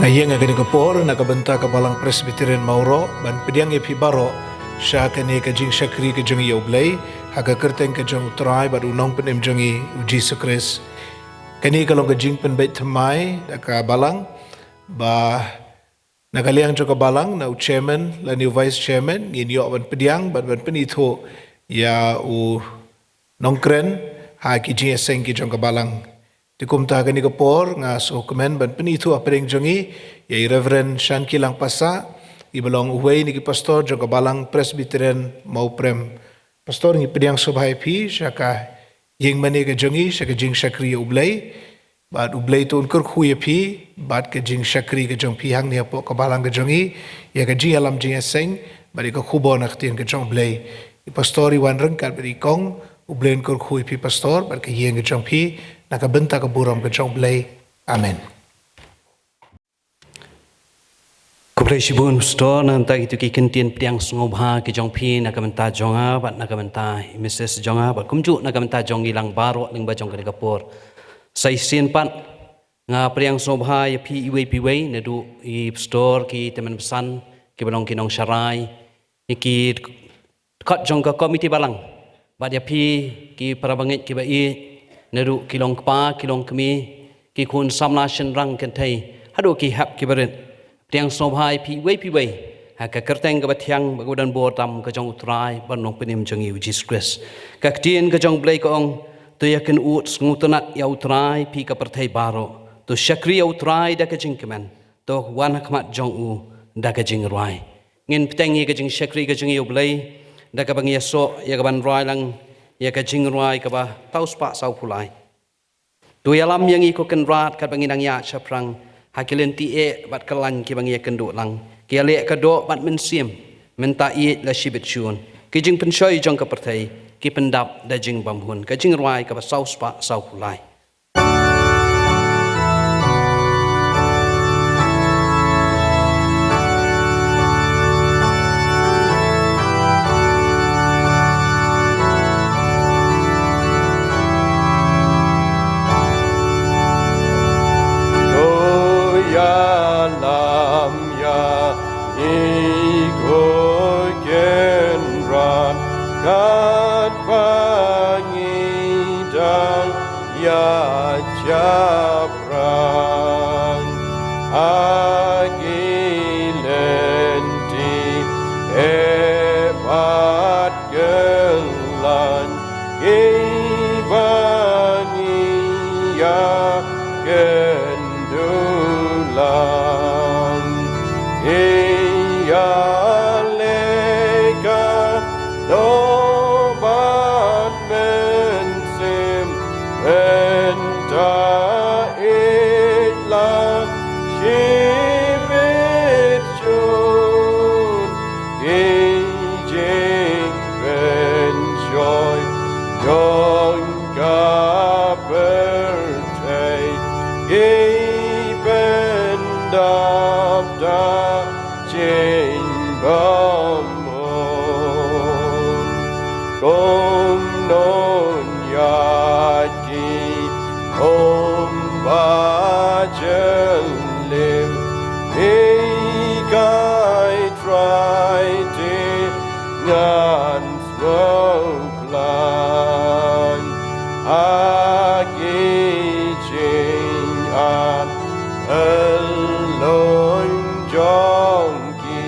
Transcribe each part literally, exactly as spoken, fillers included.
Nga ïeng ha kane ka por na ka bynta ka Balang Presbyterian Mawroh ban pdiang ïa phi baroh sha kane ka jingshakri ka jong ngi ïa U Blei ha ka kyrteng ka jong U Trai bad U Nongpynim jong ngi U Jisu Khrist. Kane ka long ka jingpynbeit thymmai da ka Balang ba na ka liang jong ka Balang, na u Chairman lane u Vice Chairman, ngin ïoh ban pdiang bad ban pynithuh ïa u nongkren ha ki jingïaseng ki jong ka Balang. Te kumta kane ka por nga sngewkmen ban pynithuh hapdeng jong ngi ïa i Reverend Shankilang Passah, iba long uwei na ki pastor jong ka Balang Presbyterian Mawprem. Pastor, ngi pdiang sngewbha ïa phi sha ka ïingmane ka jong ngi, sha ka jingshakri ïa U Blei. Bad U Blei to un kyrkhu ïa phi bad ka jingshakri ka jong phi hangne hapoh ka Balang ka jong ngi, ïa ka jingïalam jingïaseng bad ïa ka khubor na ka ktien ka jong U Blei. I pastor i wan ryngkat bad i kong. U Blei un kyrkhu ïa phi pastor bad ka ïing ka jong phi na ka bynta ka burom ka jong U Blei. Amen. Khublei shibun pastor na ka bynta kito ki kyntien pdiang sngewbha ki jong phi na ka bynta jong nga bad na ka bynta i Missus jong nga bad kumjuh na ka bynta jong ngi lang baroh lyngba jong kane ka por. Sa shisien pat nga pdiang sngewbha ïa phi iwei pa iwei, naduh i pastor, ki tymmen basan, kiba long ki nongsharai, ïa ki dkhot jong ka komiti Balang, bad ïa phi ki para bangeit kiba ïeit, naduh ki long kpa, ki long kmie, ki khun samla shynrang kynthei haduh ki hep kiba rit. Pdiang sngewbha ïa phi iwei pa iwei ha ka kyrteng kaba thiang bad kaba don bor tam ka jong U Trai bad U Nongpynim jong ngi U Jisu Khrist. Ka ktien ka jong U Blei ka ong, to ïakynduh sngewtynnat ïa U Trai phi ka pyrthei baroh, to shakri ïa U Trai da ka jingkmen, to wan ha khmat jong u da ka jingrwai. Ngin bteng ïa ka jingshakri ka jong ngi ïa U Blei da kaba ngi ïasoh ïa ka ban rwai lang ïa ka jingrwai kaba thaw spah saw phew lai. To ïalam ïa ngi ko Kynrad katba ngi nang ïaid shaphrang ha ki lynti eh bad kyllaiñ kiba ngi ïakynduh lang, ki ïaleh ka doh bad mynsiem, mynta ïeit la shibit shun, ki jingpynshoi jong ka pyrthei ki pyndap da jingbymhun. Ka jingrwai kaba saw spah saw phew lai. To ïalam ïa ngi ko Kynrad katba ngi dang ïaid shaphrang ha ki lynti eh bad kyllaiñ kiba ngi ïakynduh lang. Ïaleh ka doh bad mynsiem, mynta ïeit la shibit shun, ki jingpynshoi jong ka pyrthei ki pyndap da jingbymhun. Kumno ïa ki um ba jylliew, hi ko Trai, te ngan sngewkhlaiñ ha ki jingad khlaiñ jong ki,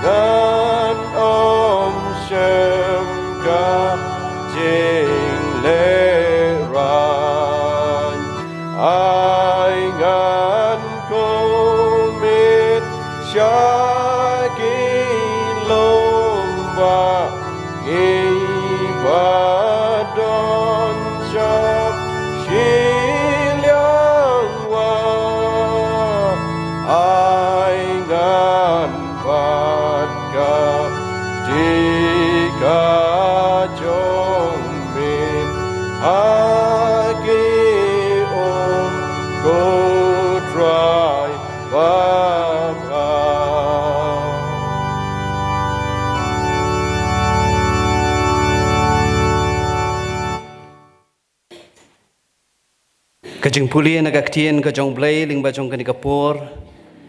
ngan ym shem ka jinglehrain. Ai ngan kumne sha ki lum ba ngi ba don sha shiliang wah. Ai ngan bat ka kti ka jong me ha ki um, ko Trai. Ka jingpule na ka ktien ka jong U Blei lyngba jong kane ka por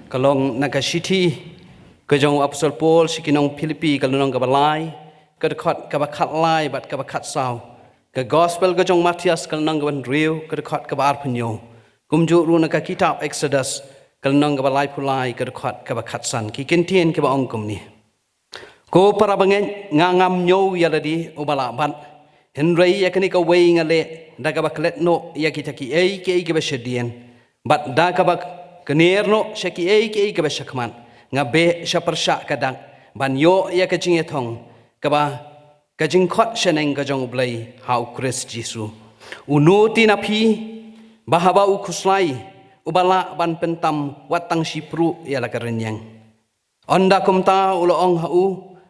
Ka long na ka shithi ka jong u Apostol Paul sha ki nong Philippi, ka lynnong kaba lai, ka dkhot kaba khatlai bad kaba khatsaw. Ka Gospel ka jong u Mathaios, ka lynnong kaba hynriew, ka dkhot kaba arphew hynñiew. Kumjuh ruh na ka kitab Exodus, ka lynnong kaba laiphew lai, ka dkhot kaba khatsan. Ki kyntien kiba ong kumne: Ko para bangeit, nga ngam ñiew ïa lade uba lah bat, hynrei ïa kane kawei nga leh, da kaba klet noh ïa kita kiei kiei kiba shadien, bad da kaba kner noh sha kiei kiei kiba shakhmat, nga beh sha pyrshah ka dak, ban ïoh ïa ka jingïathong kaba ka jingkhot shaneng ka jong U Blei ha U Khrist Jisu. Uno te na phi, ba haba u khuslai, uba lah ban pyntam wat tang shi pruh ïa la ka rynïeng. Ynda kumta u la ong ha u,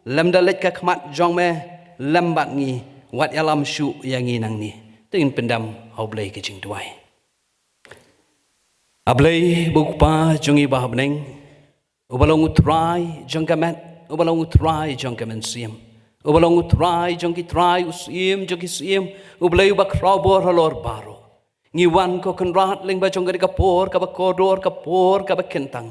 lymda leit ka khmat jong me lem bad ngi, wat ïalam shuh ïa ngi nangne. To ngin pyndem ha U Blei ka jingduwai. A Blei, ba U Kpa jong ngi ba ha bneng, uba long U Trai jong ka met, uba long U Trai jong ka mynsiem, uba long U Trai jong ki trai, U Syiem jong ki syiem, U Blei uba khraw bor halor baroh. Ngi wan, ko Kynrad, lyngba jong kane ka por kaba kordor, ka por kaba kyntang,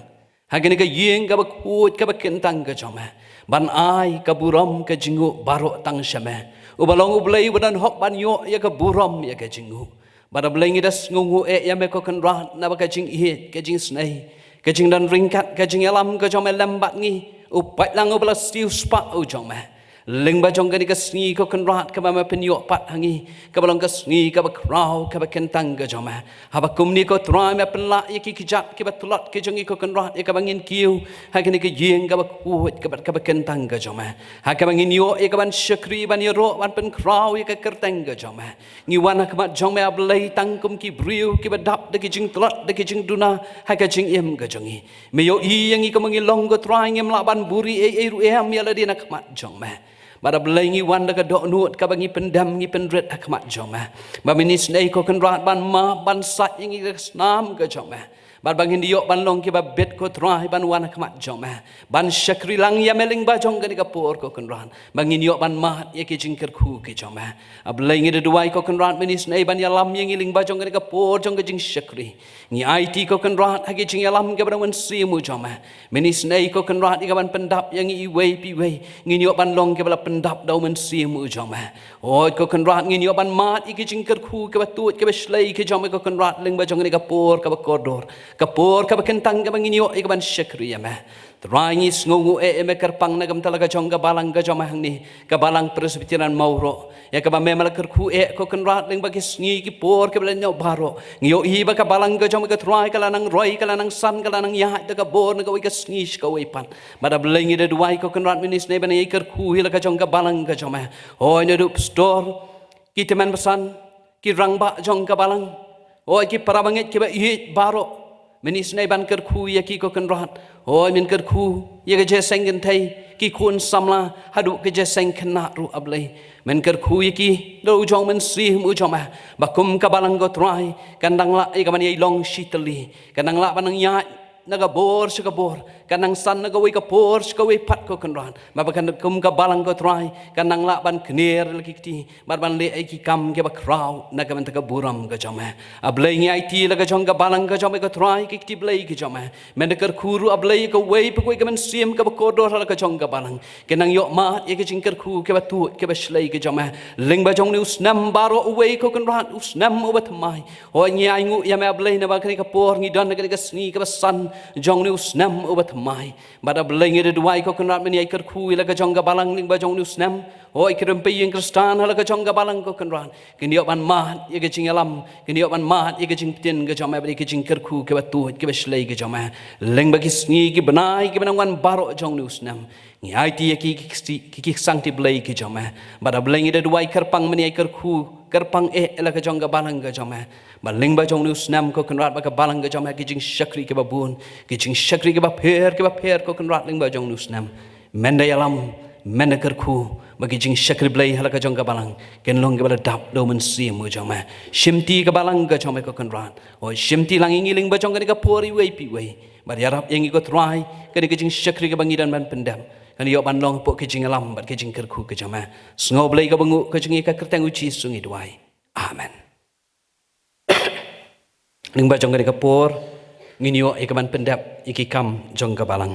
ha kane ka ïing kaba khuid kaba kyntang ka jong me, ban ai ka burom ka jingnguh baroh tang sha me, uba long U Blei uba don hok ban ïoh ïa ka burom ïa ka jingnguh. Bad A Blei, ngi da sngewnguh eh ïa me, ko Kynrad, naba ka jingïeit, ka jingisnei, ka jingdon ryngkat, ka jingïalam ka jong me lem bad ngi, u paidlang uba la siewspah u jong me. Lyngba jong kane ka sngi, ko Kynrad, kaba me pynïoh pat ha ngi, kaba long ka sngi kaba khraw kaba kyntang ka jong me, haba kumne, ko Trai, me pynlah ïa ki kjat kiba tlot ki jong ngi, ko Kynrad, ïa kaba ngin kiew ha kane ka ïing kaba khuid kaba, kaba kyntang ka jong me, ha kaba ngin ïoh ïa kaban shakri, ban ïaroh, ban pynkhraw ïa ka kyrteng ka jong me. Ngi wan ha khmat jong me, A Blei, tang kum ki briew kiba dap da ki jingtlot, da ki jingduna ha ka jingim ka jong ngi. Me ïohi ïa ngi kumba ngi long, ko Trai, ngim lah ban buhrieh ei ei ruh em ïa lade na khmat jong me. Bad A Blei, ngi wan da ka dohnud kaba ngi pyndem, ngi pynrit ha khmat jong me, ba men isynei, ko Kynrad, ban map, ban sait ïa ngi da ka snam ka jong me, bad ba ngin ïoh ban long kiba bit, ko Trai, ban wan ha khmat jong me, ban shakri lang ïa me lyngba jong kane ka por, ko Kynrad, ba ngin ïoh ban mad ïa ki jingkyrkhu ki jong me. A Blei, ngi da duwai, ko Kynrad, men isynei ban ïalam ïa ngi lyngba jong kane ka por jong ka jingshakri. Ngi aiti, ko Kynrad, ha ki jingïalam kiba na u Mynsiem u jong me. Men isynei, ko Kynrad, ïa kaban pyndap ïa ngi iwei pa iwei, ngin ïoh ban long kiba la pyndap da u Mynsiem u jong me. Hooid, ko Kynrad, ngin ïoh ban mad ïa ki jingkyrkhu kiba tuid kiba shlei ki jong me, ko Kynrad, lyngba jong kane ka por kaba kordor, ka por kaba kyntang, kaba ngin ïoh ïa kaban shakri ïa me. Trai, ngi sngewnguh eh ïa me kyrpang na ka bynta la ka jong ka balang ka jong me hangne, ka Balang Presbyterian Mawroh, ïa kaba me, me la kyrkhu eh, ko Kynrad, lyngba ki sngi ki por kiba la leit noh baroh. Ngi ïohi ba ka balang ka jong me, ko Trai, ka la nang roi, ka la nang san, ka la nang ïaid da ka bor na kawei ka sngi sha kawei pat. Bad A Blei, ngi da duwai, ko Kynrad, men isynei ban ïai kyrkhu ïa la ka jong ka balang ka jong me. Hooid, naduh pastor, ki tymmen basan, ki rangbah jong ka balang, hooid, ki para bangeit kiba ïeit baroh, men isynei ban kyrkhu ïa ki, ko Kynrad. Hooid, men kyrkhu ïa ka jingïaseng kynthei, ki khun samla, haduh ka jingïaseng khynnah ruh, A Blei. Men kyrkhu ïa ki da u jong u Mynsiem u jong me, ba kum ka balang, ko Trai, kan dang lah ïa kaban ïai long shitylli, kan dang lah ban nang ïaid na ka bor sha ka bor, kan nang san na kawei ka por sha kawei pat, ko Kynrad, bad ba kan kum ka balang, ko Trai, kan nang lah ban kner la ki kti, bad ban leh ïa ki kam kiba khraw na ka bynta ka burom ka jong me. A Blei, ngi aiti la ka jong ka balang ka jong me, ko Trai, ki kti Blei ki jong me. Men da kyrkhu ruh, A Blei, kawei pa kawei ka mynsiem kaba kordor ha la ka jong ka balang, kin nang ïoh mad ïa ka jingkyrkhu kaba tuid kaba shlei ka jong me, lyngba jong une u snem baroh, uwei, ko Kynrad, u snem uba thymmai. Hooid, ngi ainguh ïa me, A Blei, naba kane ka por ngi don ha kane ka sngi kaba san jong une u snem uba thymmai. Bad A Blei, ngi da duwai, ko Kynrad, men ïai kyrkhu ïa la ka jong ka balang lyngba jong une u snem. Hooid, ki rympei ïing Khristan ha la ka jong ka balang, ko Kynrad, kin ïoh ban mad ïa ka jingïalam, kin ïoh ban mad ïa ka jingpyntip ka jong me, bad ïa ka jingkyrkhu kaba tuid kaba shlei ka jong me, lyngba ki sngi ki bnai kiba nang wan baroh jong une u snem. Ngi aiti ïa ki, ki, ki, ki ksangti Blei ki jong me. Bad A Blei, ngi da duwai kyrpang, men ïai kyrkhu kyrpang eh ïa la ka jong ka balang ka jong me, ba lyngba jong une u snem, ko Kynrad, ba ka balang ka jong me, ki jingshakri kiba bun, ki jingshakri kiba pher kiba pher, ko Kynrad, lyngba jong une u snem, men da ïalam, men da kyrkhu, ba ki jingshakri Blei ha la ka jong ka balang kin long kiba la dap da u Mynsiem u jong me. Shimti ka balang ka jong me, ko Kynrad. Hooid, shimti lang ïa ngi lyngba jong kane ka por iwei pa iwei, bad ïarap ïa ngi, ko Trai, kane ka jingshakri kaba ngi don ban pyndem, kan ïoh ban long hapoh ka jingïalam bad ka jingkyrkhu ka jong me. Sngewbha, Blei, kaba nguh ka jong ngi, ha ka kyrteng U Jisu ngi duwai. Amen. Lyngba jong kane ka por, Ngin ïoh ïa ka ban pyndep ïa ki kam jong ka balang.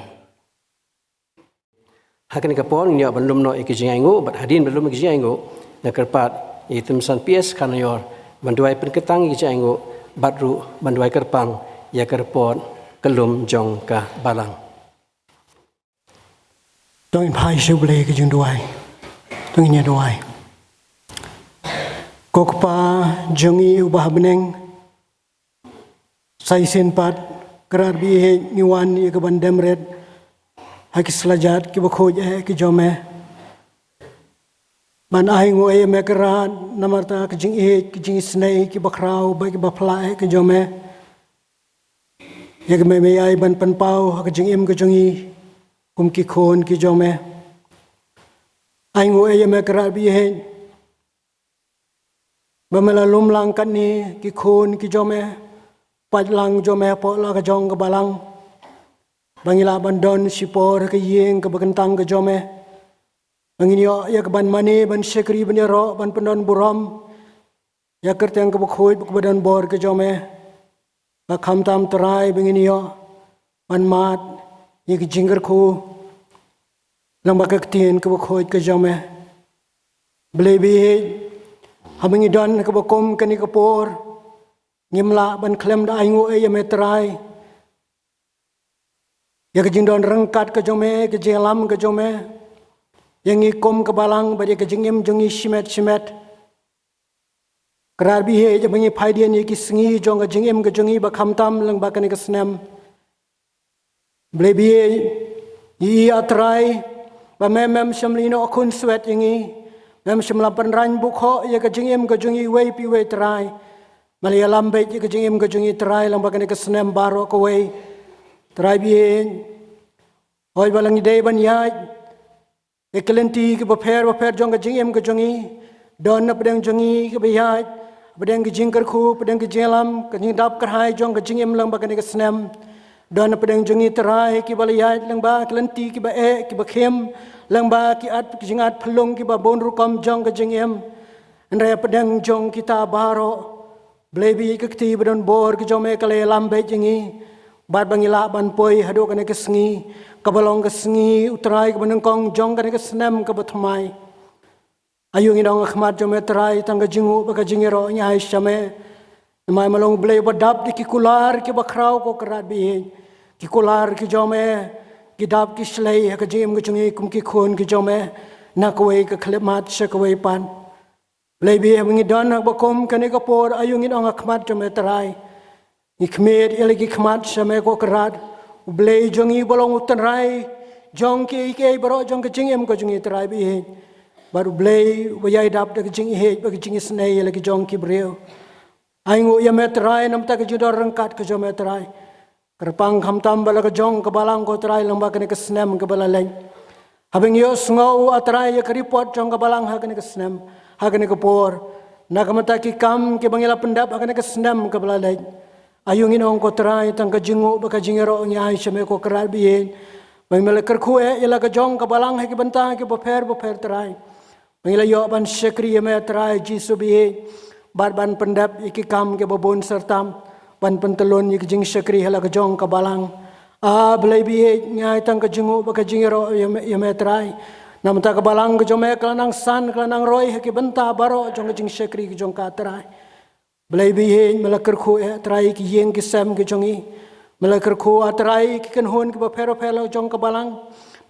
Ha kane ka por ngin ïoh ban lum noh ïa ki jingainguh, bad hadien ban lum ïa ki jingainguh, nga kyrpad ïa i Tymsan P S Kharnaior ban duwai pynkyntang ïa ki jingainguh, bad ruh ban duwai kyrpang ïa ka report kyllum jong ka balang. To ngin phai sha U Blei ka jingduwai. To ngin ïa duwai. Ko Kpa jong ngi uba ha bneng, sa shisien pat Kynrad ba ïeit, ngi wan ïa ka ban dem rit ha ki slajat kiba khuid eh ki jong me, ban ainguh ïa me Kynrad, namar ta ka jingïeit, ka jingisynei kiba khraw bad kiba pla eh ki jong me, ïa ka me me ai ban pynpaw ha ka jingim ka jong ngi kum ki khun ki jong me. Ainguh ïa me Kynrad ba ïeit, ba me la lum lang katne ki khun ki jong me, pait lang jong me hapoh la ka jong ka balang, ba ngi lah ban don shipor ha ka ïing kaba kyntang ka jong me, ba ngin ïoh ïa ka ban mane, ban shakri, ban ïaroh, ban pyndon burom ïa ka kyrteng kaba khuid, kaba don bor ka jong me. Ba khamtam Trai ba ngin ïoh ban mad ïa ka jingkyrkhu lyngba ka ktien kaba khuid ka jong me. Blei ba ïeit, haba ngi don ha kaba kum kane ka por, ngim lah ban khlem da ainguh ïa me Trai, ïa ka jingdon ryngkat ka jong me, ka jingïalam ka jong me ïa ngi kum ka balang, bad ïa ka jingim jong ngi shimet shimet. Kynrad ba ïeit, haba ngi phai dien ïa ki sngi jong ka jingim ka jong ngi ba khamtam lyngba kane ka snem, Blei ba ïeit, ïa i A Trai, ba me mem shym la ïehnoh khunswet ïa ngi, mem shym la pynrang bukhoh ïa ka jingim ka jong ngi iwei pa iwei Trai. Me la ïalam beit ïa ka jingim ka jong ngi Trai lyngba kane ka snem baroh kawei. Trai ba ïeit, hooid ba la ngi dei ban ïaid ïa ki lynti kiba pher bapher jong ka jingim ka jong ngi, don na pdeng jong ngi kiba ïaid pdeng ka jingkyrkhu, pdeng ka jingïalam, ka jingdap kyrhai jong ka jingim lyngba kane ka snem. Don na pdeng jong ngi Trai kiba la ïaid lyngba ki lynti kiba eh, kiba khim, lyngba ki at, ki jingat phyllung kiba bun rukom jong ka jingim. Hynrei hapdeng jong kita baroh, Blei ba ïeit, ka kti ba don bor ka jong me ka la ïalam beit ïa ngi, bad ba ngi lah ban poi haduh kane ka sngi, kaba long ka sngi U Trai kaba nyngkong jong kane ka snem kaba thymmai. Aïu ngin ong ha khmat jong me Trai tang ka jingnguh bad ka jingïaroh ngi ai sha me. Namar me long Blei ba dap da ki kular kiba khraw, ko Kynrad ba ïeit. Ki kular ki jong me ki dap ki shlei ha ka jingim ka jong ngi kum ki khun ki jong me, na kawei ka khyllipmat sha kawei pat. Blei ba ïeit, haba ngi don ha kaba kum kane ka por, aïu ngin ong ha khmat jong me Trai. Ngi khmih ïa la ki khmat sha me, ko Kynrad, U Blei jong ngi uba long U Trai jong kiei kiei baroh jong ka jingim ka jong ngi Trai ba ïeit. Bad U Blei uba ïai dap da ka jingïeit bad ka jingisynei ïa la ki jong ki briew. Ainguh ïa me Trai namar ta ka jingdon ryngkat ka jong me Trai. Kyrpang khamtam ba la ka jong ka balang, ko Trai, lyngba kane ka snem kaba la leit. Haba ngi ïohsngew, A Trai, ïa ka report jong ka balang ha kane ka snem, ha kane ka por, na ka bynta ki kam kiba ngi la pyndep ha kane ka snem kaba la leit, aïu ngin ong, ko Trai, tang ka jingnguh bad ka jingïaroh ngi ai sha me, ko Kynrad ba ïeit. Ba me la kyrkhu eh ïa la ka jong ka balang ha ki bynta kiba pher bapher Trai. Ba ngi la ïoh ban shakri ïa me Trai Jisu ba ïeit, bad ban pyndep ïa ki kam kiba bun syrtam, ban pyntyllun ïa ki jingshakri ha la ka jong ka balang. A Blei ba ïeit, ngi ai tang ka jingnguh bad ka jingïaroh ïa me, ïa me Trai. Namar ta ka balang ka jong me ka la nang san, ka la nang roi ha ki bynta baroh jong ka jingshakri ka jong ka Trai. Blei ba ïeit, me la kyrkhu eh Trai ïa ki ïing ki sem ki jong ngi. Me la kyrkhu, A Trai, ïa ki kynhun kiba pher bapher la jong ka balang.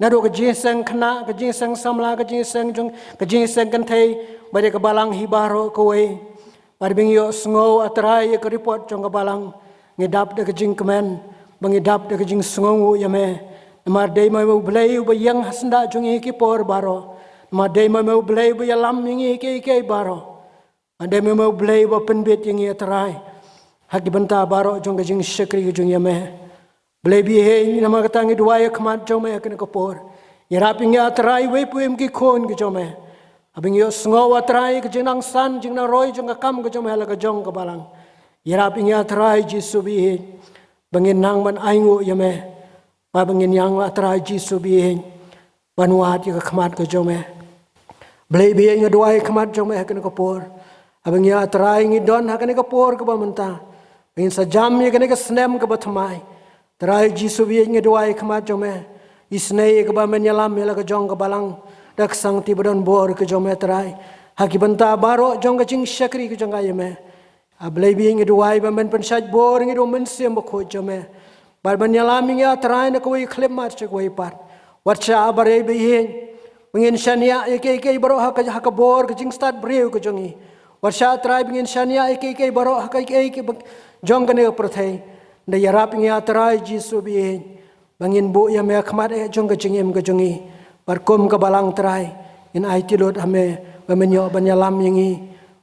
Naduh ka jingïaseng khynnah, ka jingïaseng samla, ka jingïaseng jong, ka jingïaseng kynthei, bad ïa ka balang hi baroh kawei. Bad ba ngi ïohsngew, A Trai, ïa ka report jong ka balang, ngi dap da ka jingkmen, ba ngi dap da ka jingsngewnguh ïa me. Namar dei me U Blei uba ïeng ha syndah jong ngi ki por baroh. Namar dei me U Blei uba ïalam ïa ngi kiei kiei baroh. Dei me U Blei uba pynbit ïa ngi, A Trai, ha ki bynta baroh jong ka jingshakri ka jong ïa me. Blei ba ïeit, namar kata ngi duwai ha khmat jong me ha kane ka por. Ïarap ïa ngi, A Trai, iwei pa iwei ki khun ki jong me. Haba ngi ïohsngew, A Trai, ka jingnang san, jingnang roi jong ka kam ka jong me ha la ka jong ka balang. Ïarap ïa ngi, A Trai Jisu ba ïeit, ba ngin nang ban ainguh ïa me. Ba, ba ngin ïeng, A Trai Jisu ba ïeit, ban wad ïa ka khmat ka jong me. Blei ba ïeit, nga duwai ha khmat jong me ha kane ka por. Haba ngi, A Trai, ngi don ha kane ka por kaba mynta, Ngin sa jam ïa kane ka snem kaba thymmai. Trai Jisu ba ïeit, nga duwai khmat jong me. Isynei ïa kaba men ïalam ïa la ka jong ka balang da ka sangti ba don bor ka jong me Trai, ha ki bynta baroh jong ka jingshakri ka jong ka ïa me. A Blei ba ïeit, nga duwai ba men pynshait bor ïa ngi da u Mynsiem Bakhuid jong me. Bad ban ïalam ïa ngi A Trai na kawei ka khyllipmat sha kawei pat. Wat shah A Blei ba ïeit, ba ngin shaniah ïa kiei kiei baroh ha ka, ha ka bor ka jingstad briew ka jong ngi. Wat shah Trai ba ngin shaniah ïa kiei kiei baroh ha kiei kiei ba, jong kane ka pyrthei. Hynrei ïarap ïa ngi A Trai Jisu ba ïeit, ba ngin buh ïa me ha khmat eh jong ka jingim ka jong ngi. Bad kum ka balang Trai, ngin aiti lut ha me ba men ïoh ban ïalam ïa ngi,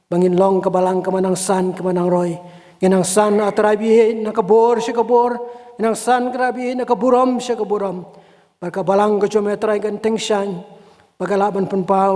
ba ngin long ka balang kaba nang san kaba nang roi. Ngin nang san A Trai ba ïeit na ka bor sha ka bor. Ngin nang san Trai ba ïeit na ka burom sha ka burom. Bad ka balang ka jong me Trai kan tyngshaiñ, ba kan lah ban pynpaw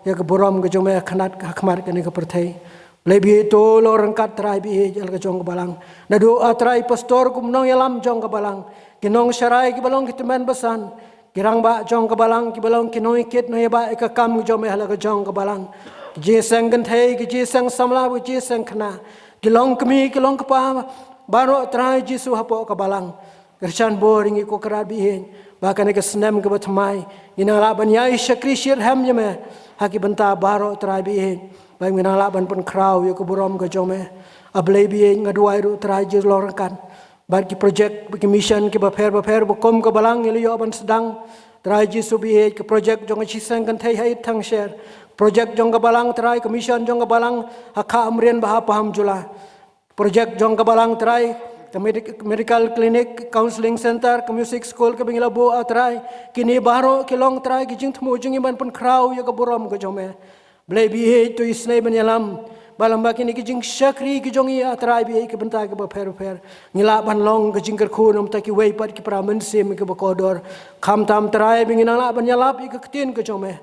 ïa ka burom ka jong me ha khmat, ha khmat kane ka pyrthei. Blei ba ïeit, to long ryngkat Trai ba ïeit ïa la ka jong ka balang. Naduh A Trai pastor kum nongïalam jong ka balang, ki nongsharai kiba long ki tymmen basan, ki rangbah jong ka balang kiba long ki nongïakit nongïabah ïa ka kam ka jong me ha la ka jong ka balang. Ki jingïaseng kynthei, ki jingïaseng samla, ki jingïaseng khynnah, ki longkmie, ki longkpa, baroh Trai Jisu hapoh ka balang. Kyrshan bor ïa ngi ko Kynrad ba ïeit, ba kane ka snem kaba thymmai ngin nang lah ban ïai shakri shitrhem ïa me ha ki bynta baroh Trai ba ïeit, ba ngin nang lah ban pynkhraw ïa ka burom ka jong me. A Blei ba ïeit, nga duwai ruh Trai Jisu long ryngkat bad ki projek, ki mission kiba pher bapher ba kum ka balang ngi la ïoh ban sdang. Trai Jisu ba ïeit, ka projek jong ka jingïaseng kynthei ha Ïeid Thangsher, projek jong ka balang Trai, ka mission jong ka balang ha Khah Umrien bad ha Pahamjula, projek jong ka balang Trai, ka medi-, medical clinic, counseling center, ka music school kaba ngi la buh A Trai, kine baroh ki long Trai ki jingthmu jong ngi ban pynkhraw ïa ka burom ka jong me. Blei ba ïeit, to isynei ban ïalam, ba lem bad kine ki jingshakri ki jong ngi A Trai ba ïeit, ki bynta kiba pher bapher, ngin lah ban long ka jingkyrkhu na ka bynta kiwei pat ki para mynsiem kiba kordor. Khamtam Trai ba ngin nang lah ban ïalap ïa ka ktien ka jong me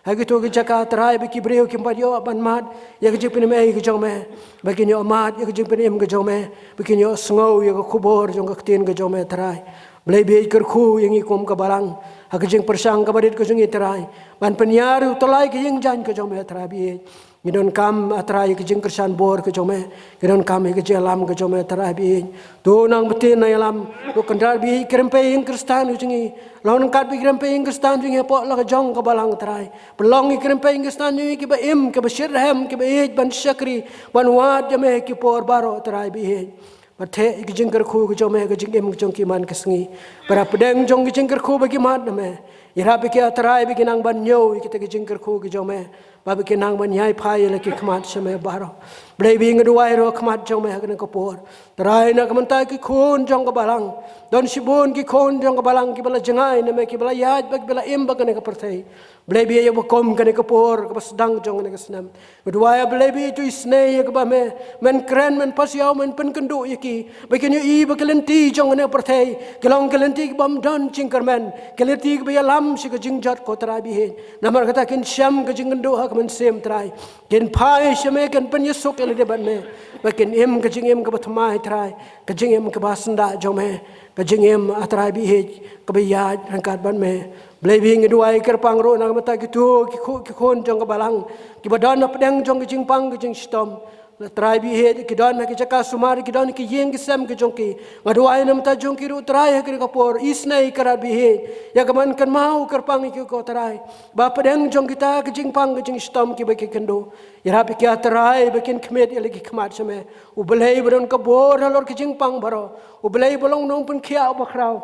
ha kito ki jaka Trai ba ki briew kim pat ïoh ban mad ïa ka jingpynim ei ka jong me, ba kin ïoh mad ïa ka jingpynim ka jong me, ba kin ïoh sngew ïa ka khubor jong ka ktien ka jong me Trai. Blei ba ïeit, kyrkhu ïa ngi kum ka balang ha ka jingpyrshang kaba rit ka jong ngi Trai, ban pynïar ïa u tyllai ka ïing jaiñ ka jong me Trai ba ïeit. Ngi donkam A Trai ïa ka jingkyrshan bor ka jong me, ngi donkam ïa ka jingïalam ka jong me Trai ba ïeit. To nang btin nang ïalam, to Kynrad ba ïeit, ki rympei ïing Khristan ka jong ngi, long ryngkat bad ki rympei ïing Khristan jong ngi hapoh la ka jong ka balang Trai. Pynlong ïa ki rympei ïing Khristan jong ngi kiba im, kiba shitrhem, kiba ïeit ban shakri, ban wad ïa me ha ki por baroh Trai ba ïeit. Bad theh ïa ka jingkyrkhu ka jong me ha ka jingim ka jong ki man ka sngi. Bad hapdeng jong ka jingkyrkhu ba ki mad na me, ïarap ïa ki A Trai ba kin nang ban ñiew ïa kita ki jingkyrkhu ka jong me, bad ba kin nang ban ïai phai ïa la ki khmat sha me baroh. Blei ba ïeit, nga duwai ruh ha khmat jong me ha kane ka por Trai, na ka bynta ki khun jong ka balang. Don shibun ki khun jong ka balang kiba la jngai na me, kiba la ïaid bad kiba la im bad kane ka pyrthei. Blei ba ïeit, ïa ba kum kane ka por kaba sdang jong kane ka snem, nga duwai A Blei ba ïeit, to isynei ïa kaba me, men kren, men pasiaw, men pynkynduh ïa ki, ba kin ïohi ba ki lynti jong kane ka pyrthei ki long ki lynti kibym don jingkyrmen, ki lynti kiba ïalam sha ka jingjot ko Trai ba ïeit. Namar kata kin shem ka jingkynduh ha ka mynsiem Trai, kin phai sha me, kin pynïasuk ïa lade bad me, ba kin im ka jingim kaba thymmai Trai, ka jingim kaba syndah jong me, ka jingim A Trai ba ïeit kaba ïaid ryngkat bad me. Blei ba ïeit, nga duwai kyrpang ruh na ka bynta kito ki khu-, ki khun jong ka balang kiba don hapdeng jong ka jingpang ka jingshitom. La Trai ba ïeit, ki don ha ki jaka sumar, ki don ha ki ïing ki sem ki jong ki. Nga duwai na ka bynta jong ki ruh Trai ha kane ka por, isynei Kynrad ba ïeit, ïa ka ban kynmaw kyrpang ïa ki ko Trai, ba hapdeng jong kita ka jingpang ka jingshitom kiba ki kynduh, ïarap ïa ki A Trai ba kin khmih ïa la ki khmat sha me. U Blei ba don ka bor halor ka jingpang baroh, U Blei ba long nongpynkhiah uba khraw,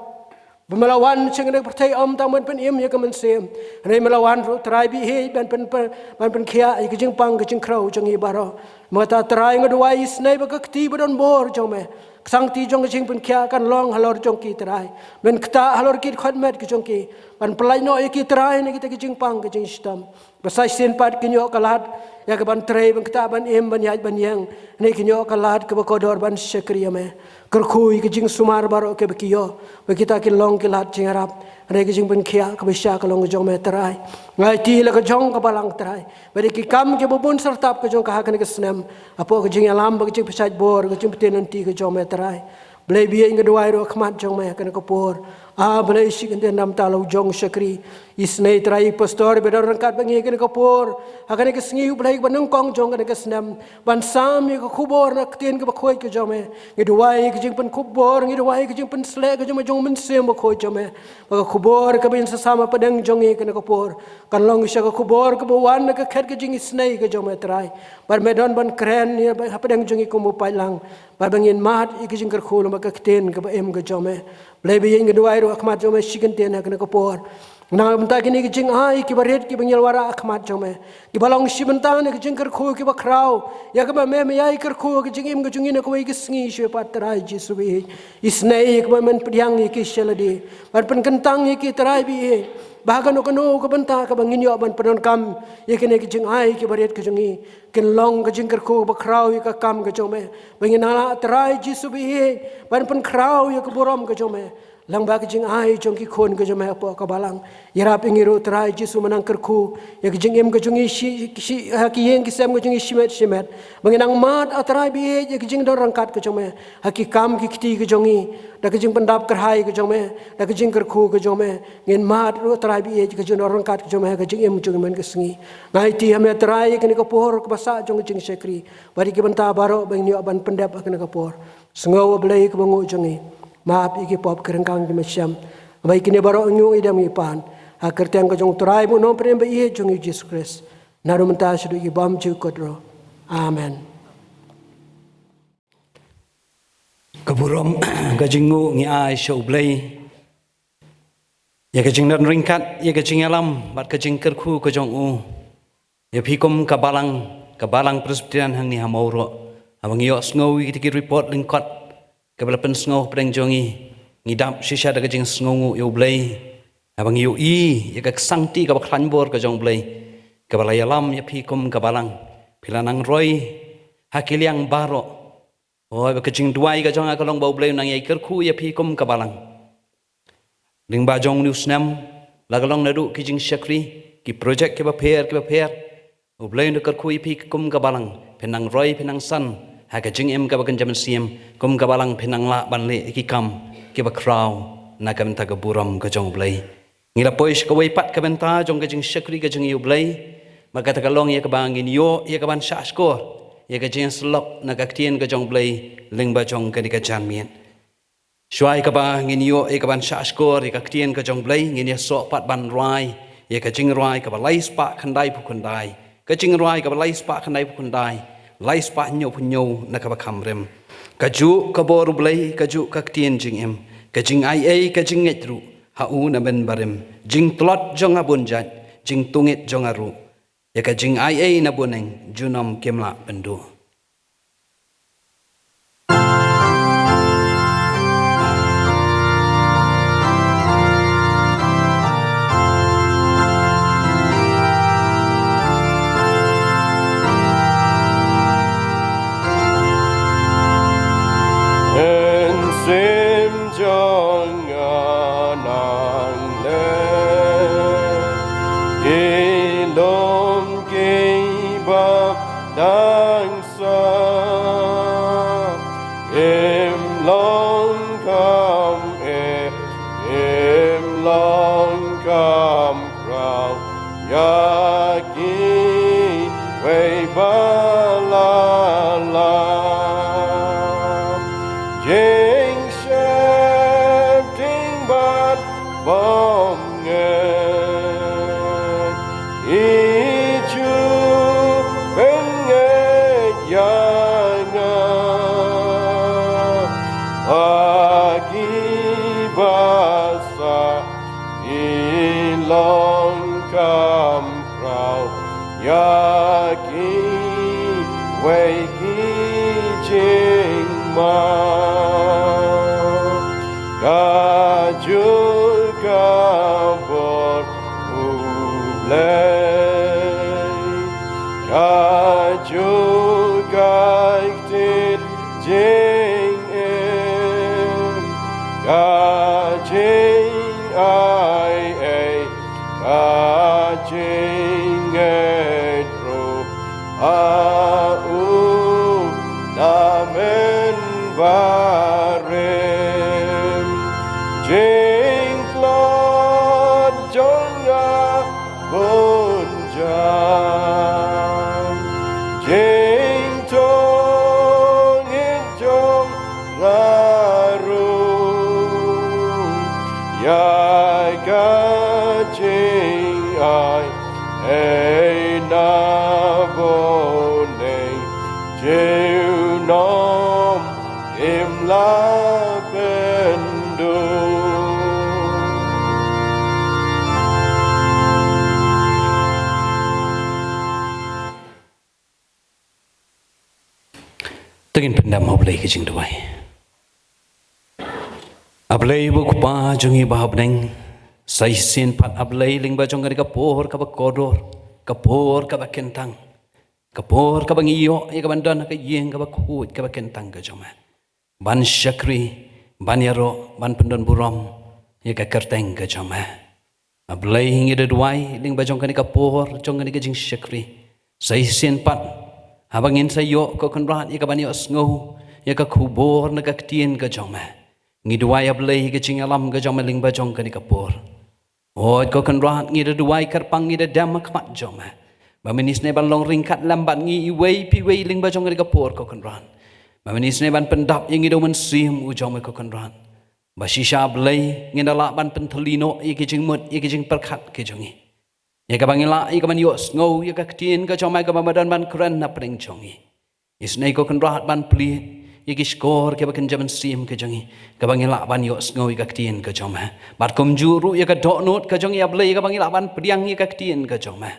ba me la wan sha kane ka pyrthei ym tang ban pynim ïa ka mynsiem, hynrei me la wan ruh Trai ba ïeit ban pyn, pyn, ban pynkhiah ïa ka jingpang ka jingkhraw jong ngi baroh. Namar kata Trai, nga duwai isynei ba ka kti ba don bor jong me, ka sangti jong ka jingpynkhiah, kan long halor jong ki Trai. Men ktah halor ki dkhot met ki jong ki, ban pyllait noh ïa ki Trai na kita ki jingpang ka jingshitom, ba sa shisien pat kin ïoh ka lad ïa ka ban trei, ban ktah, ban im, ban ïaid, ban ïeng, ne kin ïoh ka lad kaba kordor ban shakri ïa me. Kyrkhu ïa ka jingsumar baroh kaba ki ïoh, ba kita kin long ki lad jingïarap, ne ka jingpynkhiah kaba shisha ka long ka jong me Trai. Nga aiti la ka jong ka balang Trai, bad ïa ki kam kiba bun syrtap ka jong ka ha kane ka snem, hapoh ka jingïalam bad ka jingpynshait bor, ka jingpynthikna lynti ka jong me Trai. Blei ba ïeit, nga duwai ruh ha khmat jong me ha kane ka por, A Blei, shi kyntien namar la u jong u shakri. Isynei Trai i pastor ba don ryngkat bad ngi ha kane ka por, ha kane ka sngi, U Blei, ba nyngkong jong kane ka snem, ban sam ïa ka khubor na ka ktien kaba khuid ka jong me. Ngi duwai ïa ka jingpynkup bor, ngi duwai ïa ka jingpynsleh ka jong me, jong u Mynsiem Bakhuid jong me, ba ka khubor kaba ngin sa sam hapdeng jong ngi ha kane ka por kan long shisha ka khubor kaba wan na ka khet ka jingisynei ka jong me, Trai. Bad me don ban kren ïa ba hapdeng jong ngi kum u paidlang, bad ba ngin mad ïa ka jingkyrkhu lem bad ka ktien kaba im ka jong me. Blei baieit, ngi duwai ruh ha khmat jong me shi kyntien ha kane ka por, na ka bynta kine ki jingai kiba rit kiba ngi ïa wanrah ha khmat jong me, kiba long shi bynta na ka jingkyrkhu kaba khraw ïa kaba me, me ïai kyrkhu ha ka jingim ka jong ngi na kawei ka sngi shuwa pat, Trai Jisu baieit. Isynei ïa kaba men pdiang ïa ki sha lade, ban pynkyntang ïa ki, Trai baieit, ba ha kano kano ka bynta kaba ngin ïoh ban pyndonkam ïa kine ki jingai kiba rit ka jong ngi, kin long ka jingkyrkhu ba khraw ïa ka kam ka jong me, ba ngin nang lah, Trai Jisu baieit, ban pynkhraw ïa ka burom ka jong me lyngba ka jingai jong ki khun ka jong me hapoh ka balang. Ïarap ïa ngi ruh, Trai Jisu, ban nang kyrkhu ïa ka jingim ka jong ngi shi, shi, ha ki ïing ki sem ka jong ngi shimet shimet, ba ngin nang mad, ah Trai baieit, ïa ka jingdon ryngkat ka jong me ha ki kam ki kti ka jong ngi, da ka jingpyndap kyrhai ka jong me, da ka jingkyrkhu ka jong me. Ngin mad ruh, Trai baieit, ïa ka jingdon ryngkat ka jong me ha ka jingim jong ngi man ka sngi. Nga aiti ha me, Trai, ïa kane ka por kaba sah jong ka jingshakri, bad ïa ki bynta baroh ba ngin ïoh ban pyndep ha kane ka por. Sngew, A Blei kaba nguh jong ngi, map ïa ki pop, ki ryngkang, ki mynsiem. Ba ïa kine baroh ngi ïoh, ngi dem, ngi pan ha ka kyrteng ka jong u Trai bad u Nongpynim baieit jong ngi, U Jisu Khrist, naduh mynta shaduh ki bymjukut ruh. Amen. Ka burom, ka jingnguh ngi ai sha U Blei ïa ka jingdon ryngkat, ïa ka jingïalam bad ka jingkyrkhu ka jong u ïa phi kum ka balang, ka balang Presbyterian hangne ha Mawroh. Haba ngi ïohsngew ïa kita ki report lyngkot kaba la pynsngew hapdeng jong ngi, ngi dap shisha da ka jingsngewnguh ïa U Blei, haba ngi ïohi ïa ka ksangti kaba khlaiñ bor ka jong U Blei, kaba la ïalam ïa phi kum ka balang. Phi la nang roi ha ki liang baroh. Hooid, ba ka jingduwai ka jong nga ka long ba U Blei un nang ïai kyrkhu ïa phi kum ka balang. Lyngba jong une u snem, la ka long naduh ki jingshakri, ki projek kiba pher kiba pher, U Blei un da kyrkhu ïa phi kum ka balang. Phin nang roi, phin nang san ha ka jingim kaba kynja mynsiem. Kum ka balang phin nang lah ban leh ïa ki kam kiba khraw na ka bynta ka burom ka jong U Blei. Ngi la poi sha kawei pat ka bynta jong ka jingshakri ka jong ngi ïa U Blei, bad kata ka long ïa kaba ngin ïoh ïa kaban shahshkor ïa ka jingïasyllok na ka ktien ka jong U Blei lyngba jong kane ka janmiet. Shuwa ïa kaba ngin ïoh ïa kaban shahshkor ïa ka ktien ka jong U Blei, ngin ïasoh pat ban rwai ïa ka jingrwai kaba lai spah khyndaiphew khyndaiphew khyndai. Ka jingrwai kaba lai spah khyndaiphew khyndaiphew khyndai, lai spah hynñiewphew hynñiew na kaba kham rim. Kajuh ka bor U Blei, kajuh ka ktien jingim, ka jingaiei, ka jingngeit ruh ha u na bynbarim. Jingtlot jong nga bun jait, jingtngit jong nga ruh, ïa ka jingaiei na bneng, junom kim lah pynduh. Mynsiem jong nga nang leh ki lum kiba dang sah, im long kham eh, im long kham khraw ïa kiwei ba la lam. Jingsheptieng bad bymngeit, i ju pynngeit ïa nga ha kiba sah, i long kham khraw ïa kiwei ki jingma. Kajuh ka bor U Blei, kajuh ka ktien jingim, ka jingaiei, ka jingngeit ruh ha u na bynbar. Jingthoh ngin jong nga ruh ïa ka jingai, hei na bneng junom im lah pynduh. To ngin pyndem ha U Blei ka jingduwai. A Blei bad Kpa jong ngi ba ha bneng, sa shisien pat A Blei lyngba jong kane ka por kaba kordor, ka por kaba kyntang, ka por kaba ngi ïoh ïa kaban don ha ka ïing kaba khuid kaba kyntang ka jong me, ban shakri, ban ïaroh, ban pyndonburom ïa ka kyrteng ka jong me. A Blei, ngi da duwai lyngba jong kane ka por, jong kane ka jingshakri, sa shisien pat, haba ngin sa ïoh, ko Kynrad, ïa kaban ïohsngew ïa ka khubor na ka ktien ka jong me, ngi duwai, A Blei, ka jingïalam ka jong me lyngba jong kane ka por. Hooid, ko Kynrad, ngi da duwai kyrpang, ngi da dem ha khmat jong me, ba men isynei ban long ryngkat lem bad ngi iwei pa iwei lyngba jong kane ka por, ko Kynrad. Ba men isynei ban pyndap ïa ngi da U Mynsiem u jong me, ko Kynrad. Ba shisha, A Blei, ngin da lah ban pynthylli noh ïa ki jingmut, ïa ki jingpyrkhat ki jong ngi, ïa kaba ngin lah ïa kaban ïohsngew ïa ka ktien ka jong me kaba me don ban kren na pdeng jong ngi. Isynei, ko Kynrad, ban plie ïa ki shkor kiba kynja mynsiem ki jong ngi, kaba ngin lah ban ïohsngew ïa ka ktien ka jong me. Bad kumjuh ruh ïa ka dohnud ka jong ngi, A Blei, kaba ngin lah ban pdiang ïa ka ktien ka jong me.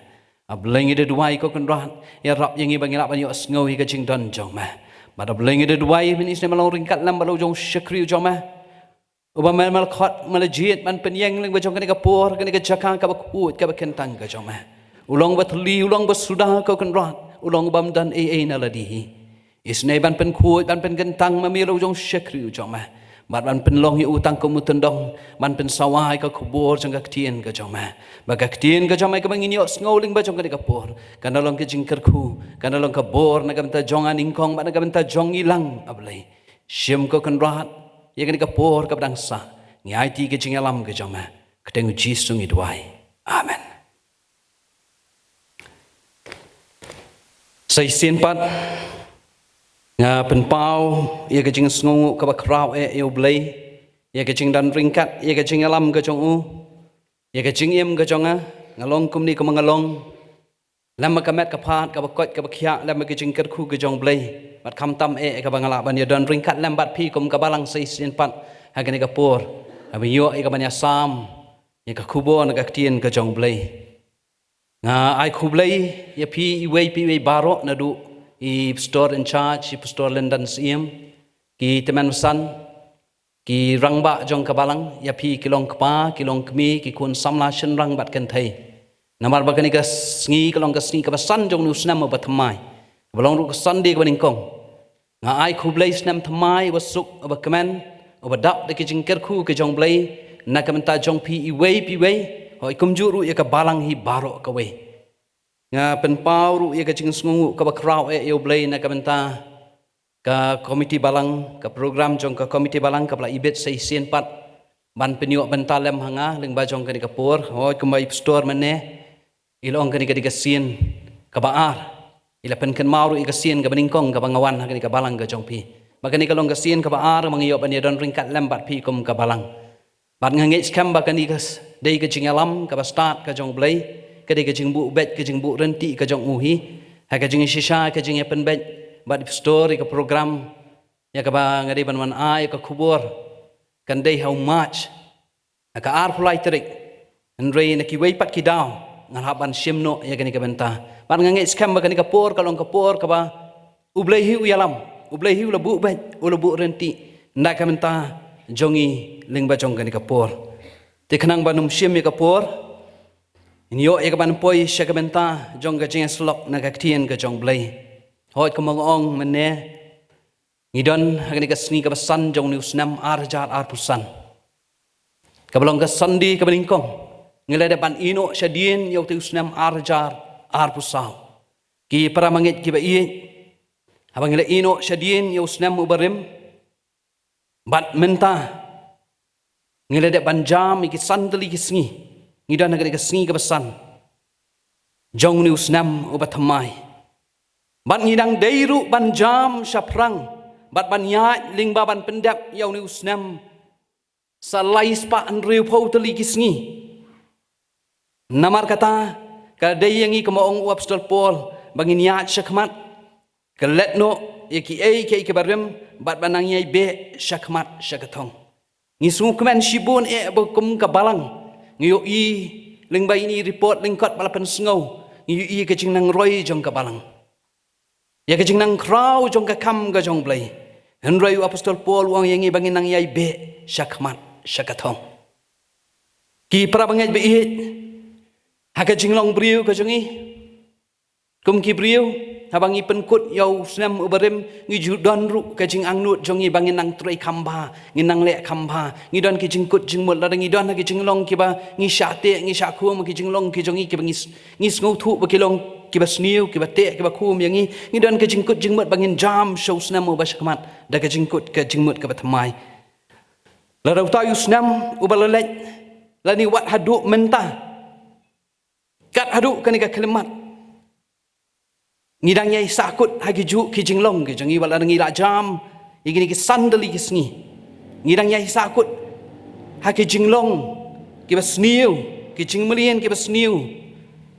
A Blei, ngi da duwai, ko Kynrad, ïarap ïa ngi ba ngin lah ban ïohsngew ïa ka jingdon jong me. Bad A Blei, ngi da duwai, men isynei ban long ryngkat lem bad la u jong u shakri u jong me, uba me la khot, me la jied ban pynïeng lyngba jong kane ka por, kane ka jaka kaba khuid kaba kyntang ka jong me. U long uba thylli, u long uba suda, ko Kynrad, u long uba ym don ei ei na lade hi. Isynei ban pynkhuid, ban pynkyntang ma me la u jong u shakri u jong me, bad ban pynlong ïa u tang kum u tyndong ban pynsawa ïa ka khubor jong ka ktien ka jong me. Ba ka ktien ka jong me kaba ngin ïohsngew lyngba jong kane ka por, kan da long ka jingkyrkhu, kan da long ka bor na ka bynta jong nga nyngkong bad na ka bynta jong ngi lang, A Blei. Shim, ko Kynrad, ïa kane ka por kaba dang sah, ngi aiti ka jingïalam ka jong me. Ha ka kyrteng U Jisu ngi duwai. Amen. Sa shisien pat, nga pynpaw ïa ka jingsngewnguh kaba khraw eh ïa U Blei, ïa ka jingdon ryngkat, ïa ka jingïalam ka jong u, ïa ka jingim ka jong nga. Nga long kumne kumba nga long, lem bad ka met ka phad kaba koit kaba khiah, lem bad ka jingkyrkhu ka jong U Blei, bad khamtam eh kaba nga lah ban ïadon ryngkat lem bad phi kum ka balang sa shisien pat ha kane ka por, haba ngi ïoh ïa kaban ïasam ïa ka khubor na ka ktien ka jong U Blei. Nga ai khublei ïa phi iwei pa iwei baroh, naduh i Pastor in charge, i Pastor Lyndon Syiem, ki tymmen basan, ki rangbah jong ka balang, ïa phi ki long kpa, ki long kmie, ki khun samla shynrang bad kynthei. Namar ba kane ka sngi ka long ka sngi kaba san jong une u snem uba thymmai, kaba long ruh ka Sunday kaba nyngkong. Nga ai khublei snem thymmai uba suk, uba kmen, uba dap da ki jingkyrkhu ki jong U Blei na ka bynta jong phi iwei pa iwei, hooid kumjuh ruh ïa ka balang hi baroh kawei. Nga pynpaw ruh ïa ka jingsngewnguh kaba khraw eh ïa U Blei na ka bynta ka komiti balang, ka program jong ka komiti balang kaba la ibit sa shisien pat ban pynïoh bynta lem ha nga lyngba jong kane ka por. Hooid, kumba i Pastor mynne i la ong, kane ka dei ka sien kaba ar. I la pynkynmaw ruh ïa ka sien kaba nyngkong kaba nga wan ha kane ka balang ka jong phi. Ba kane ka long ka sien kaba ar ba nga ïoh ban ïadon ryngkat lem bad phi kum ka balang. Bad nga ngeit skhem ba kane ka s-, dei ka jingïalam kaba stad ka jong U Blei, ka dei ka jingbuh beit, ka jingbuh rynti ka jong u hi, ha ka jingshisha ka jingïapynbeit bad i Pastor ïa ka program ïa kaba nga dei ban wan ai ka khubor, kan dei ha u March, ha ka arphew lai tarik. Hynrei na kiwei pat ki daw ngan hap ban shim noh ïa kane ka bynta. Bad nga ngeit skhem ba kane ka por ka long ka por kaba U Blei hi u ïalam, U Blei hi u la buh beit, u la buh rynti na ka bynta jong ngi lyngba jong kane ka por. Te khnang ban ym shim ïa ka por, ngin ïoh ïa kaban poi sha ka bynta jong ka jingïasyllok na ka ktien ka jong U Blei. Hooid, kumba nga ong mynne, ngi don ha kane ka sngi kaba san jong une u snem ar hajar arphew san, kaba long ka Sunday kaba nyngkong. Ngi la dep ban ïehnoh shadien ïa utei u snem ar hajar arphew saw. Ki para bangeit kiba ïeit, haba ngi la ïehnoh shadien ïa u snem uba rim, bad mynta ngi la dep ban jam ïa ki san tylli ki sngi. Ngi don ha kane ka sngi kaba san jong une u snem uba thymmai. Bad ngi dang dei ruh ban jam shaphrang bad ban ïaid lyngba ban pyndep ïa une u snem sa lai spah hynriewphew tylli ki sngi. Namar kata, ka dei ïa ngi, kum ba ong u Apostol Paul, ba ngin ïaid shakhmat, klet noh ïa kiei kiei kiba rim, bad ban nang ïai beh shakhmat sha ka thong. Ngi sngewkmen shibun eh ba kum ka balang, ngi ïohi lyngba ine i report lyngkot ba la pynsngew, ngi ïohi ka jingnangroi jong ka balang, ïa ka jingnang khraw jong ka kam ka jong U Blei. Hynrei u Apostol Paul u ong ïa ngi ba ngin nang ïai beh shakhmat sha ka thong. Ki para bangeit baieit, ha ka jinglong briew ka jong ngi, kum ki briew, haba ngi pynkut ïa u snem uba rim, ngi ju don ruh ka jingangnud jong ngi ba ngin nang trei kham bha, ngin nang leh kham bha. Ngi don ki jingkut jingmut, lada ngi don ha ki jinglong kiba ngi shah teh, ngi shah khum, ki jinglong ki jong ngi kiba ngi s-, ngi sngewthuh ba ki long kiba sniew, kiba teh, kiba khum ïa ngi. Ngi don ka jingkut jingmut ba ngin jam sha u snem uba shakhmat da ka jingkut ka jingmut kaba thymmai. Lada utai u snem uba la leit, lane wat haduh mynta, kat haduh kane ka khyllipmat, ngi dang ïai sahkut ha ki juh ki jinglong ki jong ngi, wat lada ngi la jam ïa kine ki san tylli ki sngi. Ngi dang ïai sahkut ha ki jinglong kiba sniew, ki jingmlien kiba sniew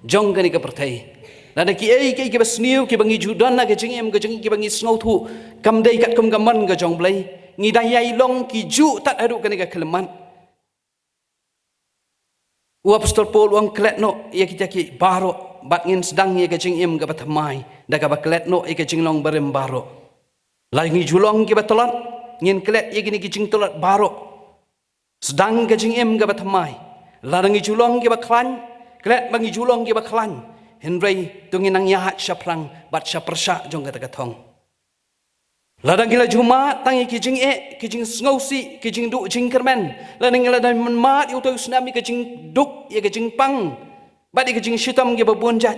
jong kane ka pyrthei. Lada kiei kiei kiba sniew kiba ngi ju don ha ka jingim ka jong ngi, kiba ngi sngewthuh kam dei katkum ka mon ka jong U Blei, ngi dang ïai long ki juh tad haduh kane ka khyllipmat. U Apostol Paul u ong klet noh ïa kita ki baroh, bad ngin sdang ïa ka jingim kaba thymmai da kaba klet noh ïa ka jinglong barim baroh. Lada ngi ju long kiba tlot, ngin klet ïa kine ki jingtlot baroh. Sdang ka jingim kaba thymmai. Lada ngi ju long kiba khlaiñ, klet ba ngi ju long kiba khlaiñ. Hynrei to ngin nang ïaid shaphrang bad sha pyrshah jong kata ka thong. Lada ngi la ju mad tang ïa ki jingeh, ki jingsngewsih, ki jingduh jingkyrmen, lada ngi la dang mad ïa utai u snem ïa ka jingduk, ïa ka jingpang, bad ïa ka jingshitom kiba bun jait,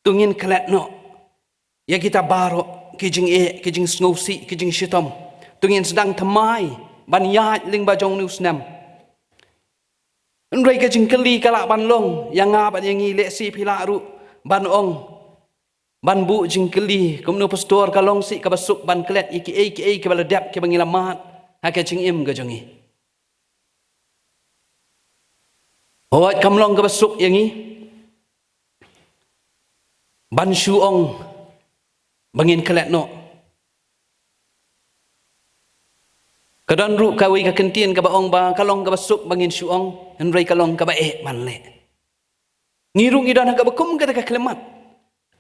to ngin klet noh ïa kita baroh ki jingeh, ki jingsngewsih, ki jingshitom. To ngin sdang thymmai ban ïaid lyngba jong une u snem. Hynrei ka jingkylli ka lah ban long ïa nga bad ïa ngi, lehse phi lah ruh ban ong, ban buh jingkylli, kumno pastor, ka long sih kaba suk ban klet ïa kiei kiei kiba la dep, kiba ngi la mad ha ka jingim ka jong ngi? Hooid, kam long kaba suk ïa ngi ban shu ong ba ngin klet noh. Ka don ruh kawei ka kyntien kaba ong ba ka long kaba suk ba ngin shu ong, hynrei ka long kaba eh ban leh. Ngi ruh ngi don ha kaba kum kata ka khyllipmat.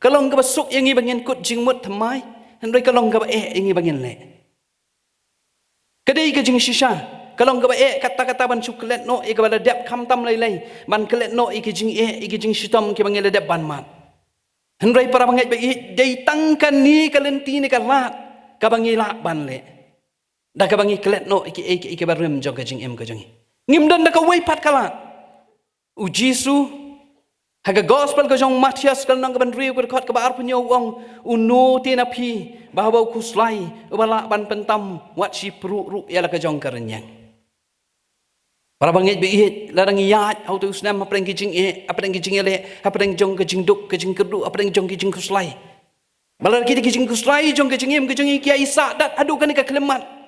Ka long kaba suk ïa ngi ba ngin kut jingmut thymmai, hynrei ka long kaba eh ïa ngi ba ngin leh. Ka dei ka jingshisha, ka long kaba eh katta katta ban shu klet noh ïa kaba la dep khamtam lei lei, ban klet noh ïa ki jingeh, ïa ki jingshitom kiba ngi la dep ban mad. Hynrei para bangeit baieit, dei tang kane ka lynti ne ka lad kaba ngi lah ban leh da kaba ngi klet noh ïa kiei kiei kiba rim jong ka jingim ka jong ngi. Ngim don da kawei pat ka lad. U Jisu, ha ka gospel ka jong u Mathaios, ka lynnong kaba hynriew, ka dkhot kaba arphew hynñiew, u ong, uno te na phi ba haba u khuslai uba lah ban pyntam, wat shipruh ruh ïa la ka jong ka rynïeng. Para bangeit baieit, lada ngi ïaid ha utai u snem hapdeng ki jingeh, hapdeng ki jingïaleh, hapdeng jong ka jingduk, ka jingkyrduh, hapdeng jong ki jingkhuslai, ba lada kita ki jingkhuslai jong ka jingim ka jong ngi ki ïai sah dat haduh kane ka khyllipmat,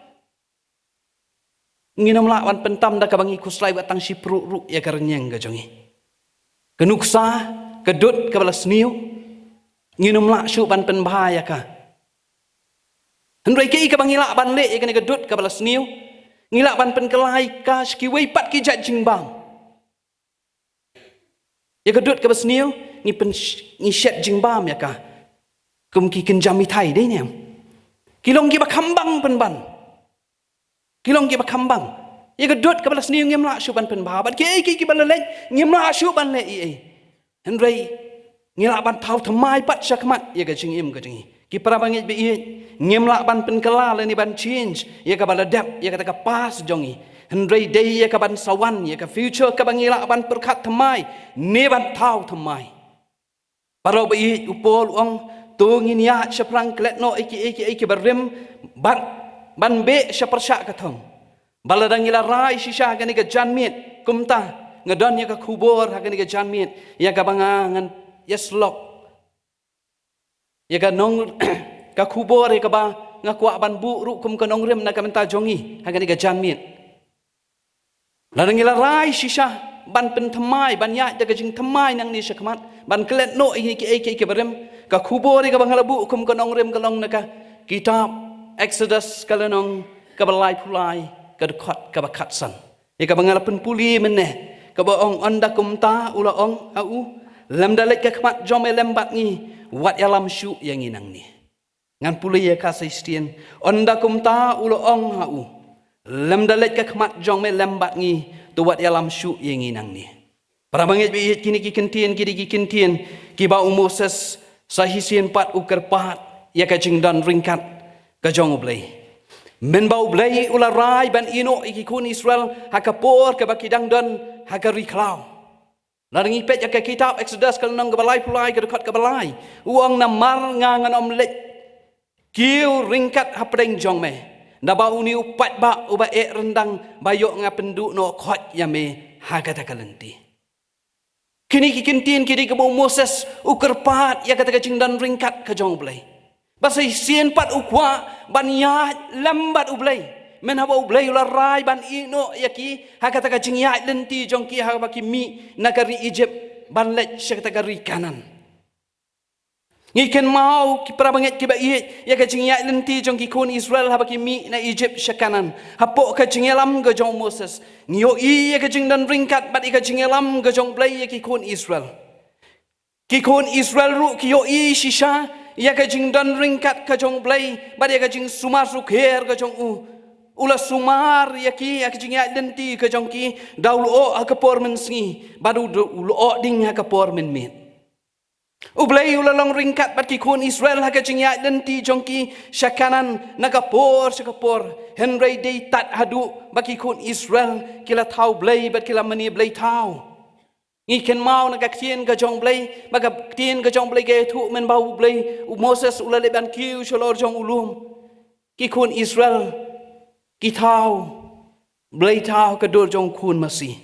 ngin ym lah ban pyntam da kaba ngi khuslai wat tang shipruh ruh ïa ka rynïeng ka jong ngi. Ka nuksa, ka dud kaba la sniew, ngin ym lah shuh ban pynbha ïa ka. Hynrei kaei kaba ngi lah ban leh ïa kane ka dud kaba la sniew? Ngi lah ban pynkylla ïa ka sha kiwei pat ki jait jingbam. Ïa ka dud kaba sniew, ngi pyn, ngi shet jingbam ïa ka. Kum ki kynja mithai, dei ne em? Ki long kiba kham bang pynban. Ki long kiba kham bang. Ïa ka dud kaba la sniew ngim lah shuh ban pynbha, bad kiei kiei kiba la leit ngim lah shuh ban leh ei ei. Hynrei ngi lah ban thaw thymmai pat shakhmat ïa ka jingim ka jong ngi. Ki para bangeit baieit, ngim lah ban pynkylla lane ban change ïa kaba la dep, ïa kata ka past jong ngi. Hynrei dei ïa ka ban sa wan, ïa ka future kaba ngi lah ban pyrkhat thymmai ne ban thaw thymmai. Para baieit, u Paul u ong, to ngin ïaid shaphrang, klet noh ïa kiei kiei kiba rim, bad ban beh sha pyrshah ka thong. Ba lada ngi la rai shisha ha kane ka janmiet, kumta nga don ïa ka khubor ha kane ka janmiet ïa kaba nga ngan ïasyllok. ïa ka nong ka khubor ïa kaba nga kwah ban buh ruh kum ka nongrim na ka bynta jong ngi ha kane ka janmiet. Lada ngi la rai shisha ban pynthymmai, ban ïaid da ka jingthymmai nangne shakhmat, ban klet noh ïa kiei kiei kiba rim, ka khubor ïa kaba nga la buh kum ka nongrim ka long na ka kitab Exodus ka lynnong kaba laiphew lai, ka dkhot kaba khatsan. Ïa kaba nga la pynpule mynne, kaba ong, ynda kumta u la ong ha u, lymda leit ka khmat jong me lem bad ngi, wat ïalam shuh ïa ngi nangne. Ngan pule ïa ka sa shisien, ynda kumta u la ong ha u, lymda leit ka khmat jong me lem bad ngi, to wat ïalam shuh ïa ngi nangne. Para bangeit ba ïeit, kine ki kyntien ki dei ki kyntien kiba u Moses sa shisien pat u kyrpad ïa ka jingdon ryngkat ka jong U Blei. Mynba U Blei u la rai ban ïehnoh ïa ki khun Israel ha ka por kaba ki dang don ha ka ri khlaw. Lada ngi peit ïa ka kitab Exodus ka lynnong kaba laiphew lai, ka dkhot kaba lai, u ong, namar nga ngan ym leit kiew ryngkat hapdeng jong me, naba une u paidbah uba eh ryndang ba ïoh nga pynduh noh khoit ïa me ha kata ka lynti. Kine ki kyntien ki dei kaba u Moses u kyrpad ïa kata ka jingdon ryngkat ka jong U Blei. Ba sa shisien pat u kwah ban ïaid lem bad U Blei, mynhaba U Blei u la rai ban ïehnoh ïa ki ha kata ka jingïaid lynti jong ki haba ki mih na ka ri Egypt ban leit sha kata ka ri Kanaan. Ngi kynmaw, ki para bangeit kiba ïeit, ïa ka jingïaid lynti jong ki khun Israel haba ki mih na Egypt sha Kanaan, hapoh ka jingïalam ka jong u Moses. Ngi ïohi ïa ka jingdon ryngkat bad ïa ka jingïalam ka jong U Blei ïa ki khun Israel. Ki khun Israel ruh ki ïohi shisha ïa ka jingdon ryngkat ka jong U Blei bad ïa ka jingsumar sukher ka jong u. U la sumar ïa ki, ïa ka jingïaid lynti ka jong ki, da u lyoh ha ka por mynsngi bad u, u lyoh ding ha ka por mynmiet. U Blei u la long ryngkat bad ki khun Israel ha ka jingïaid lynti jong ki sha Kanaan na ka por sha ka por. Hynrei dei tad haduh ba ki khun Israel ki la thaw blei bad ki la mane blei thaw. Ngi kynmaw na ka ktien ka jong U Blei, ba ka ktien ka jong U Blei ka ïathuh mynba U Blei, u Moses u la leit ban kiew shalor jong u lum, ki khun Israel ki thaw blei thaw ha ka dur jong u khun masi.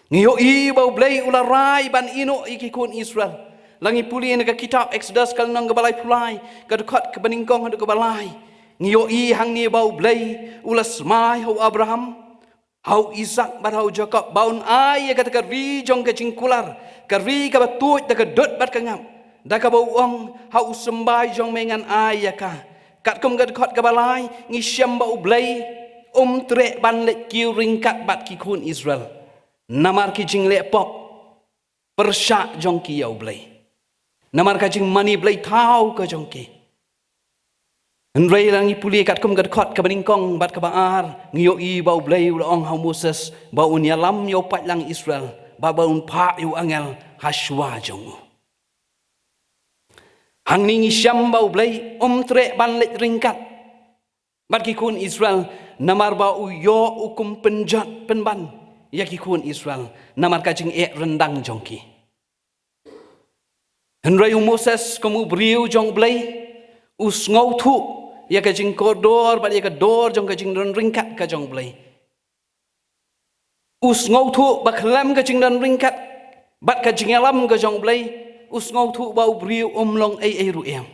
Ngi ïohi ba U Blei u la rai ban ïehnoh ïa ki khun Israel. Lada ngi pule na ka kitab Exodus ka lynnong kaba laiphew lai, ka dkhot kaba nyngkong haduh kaba lai, ngi ïohi hangne ba U Blei u la smai ha u Abraham, ha u Isaak bad ha u Jakob ba un ai ïa kata ka ri jong ka jingkular, ka ri kaba tuid da ka dud bad ka ngap, da kaba u ong, ha u symbai jong me ngan ai ïa ka. Katkum ka dkhot kaba lai ngi shem ba U Blei um treh ban leit kiew ryngkat bad ki khun Israel namar ki jingleh pop pyrshah jong ki ïa U Blei, namar ka jingmane blei thaw ka jong ki. Hynrei lada ngi pule katkum ka dkhot kaba nyngkong bad kaba ar, ngi ïohi ba U Blei u la ong ha u Moses ba un ïalam ïa u paidlang Israel bad ba un phah ïa u angel ha shuwa jong u. Hangne ngi shem ba U Blei um treh ban leit ryngkat bad ki khun Israel namar ba u ïoh u kum pynjot pynban ïa ki khun Israel namar ka jingeh ryndang jong ki. Hynrei u Moses kum u briew jong U Blei, u sngewthuh ïa ka jingkordor bad ïa ka dor jong ka jingdon ryngkat ka jong U Blei. U sngewthuh ba khlem ka jingdon ryngkat bad ka jingïalam ka jong U Blei, u sngewthuh ba u briew um long ei ei ruh em.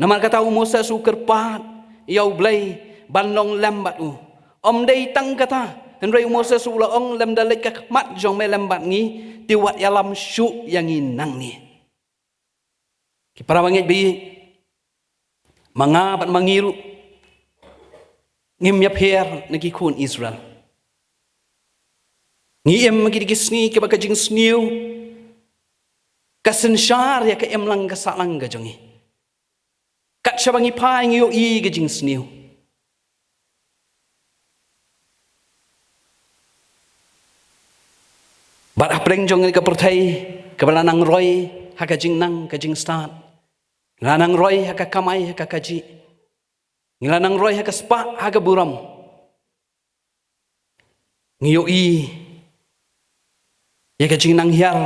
Namar kata u Moses u kyrpad ïa U Blei ban long lem bad u. Ym dei tang kata, hynrei u Moses u la ong, lymda leit ka khmat jong me lem bad ngi, te wat ïalam shuh ïa ngi nangne. Ki para bangeit ba ïeit, ma nga bad ma ngi ruh ngim ïapher na ki khun Israel. Ngi im ha kine ki sngi kiba ka jingsniew ka synshar ïa ka imlang ka sahlang ka jong ngi. Kat shaba ngi phai ngi ïohi ka jingsniew. Bad hapdeng jong ngi ka pyrthei kaba la nang roi ha ka jingnang ka jingstad, ngi la nang roi ha ka kamai ha ka kajih, ngi la nang roi ha ka spah ha ka burom. Ngi ïohi ïa ka jingnang hiar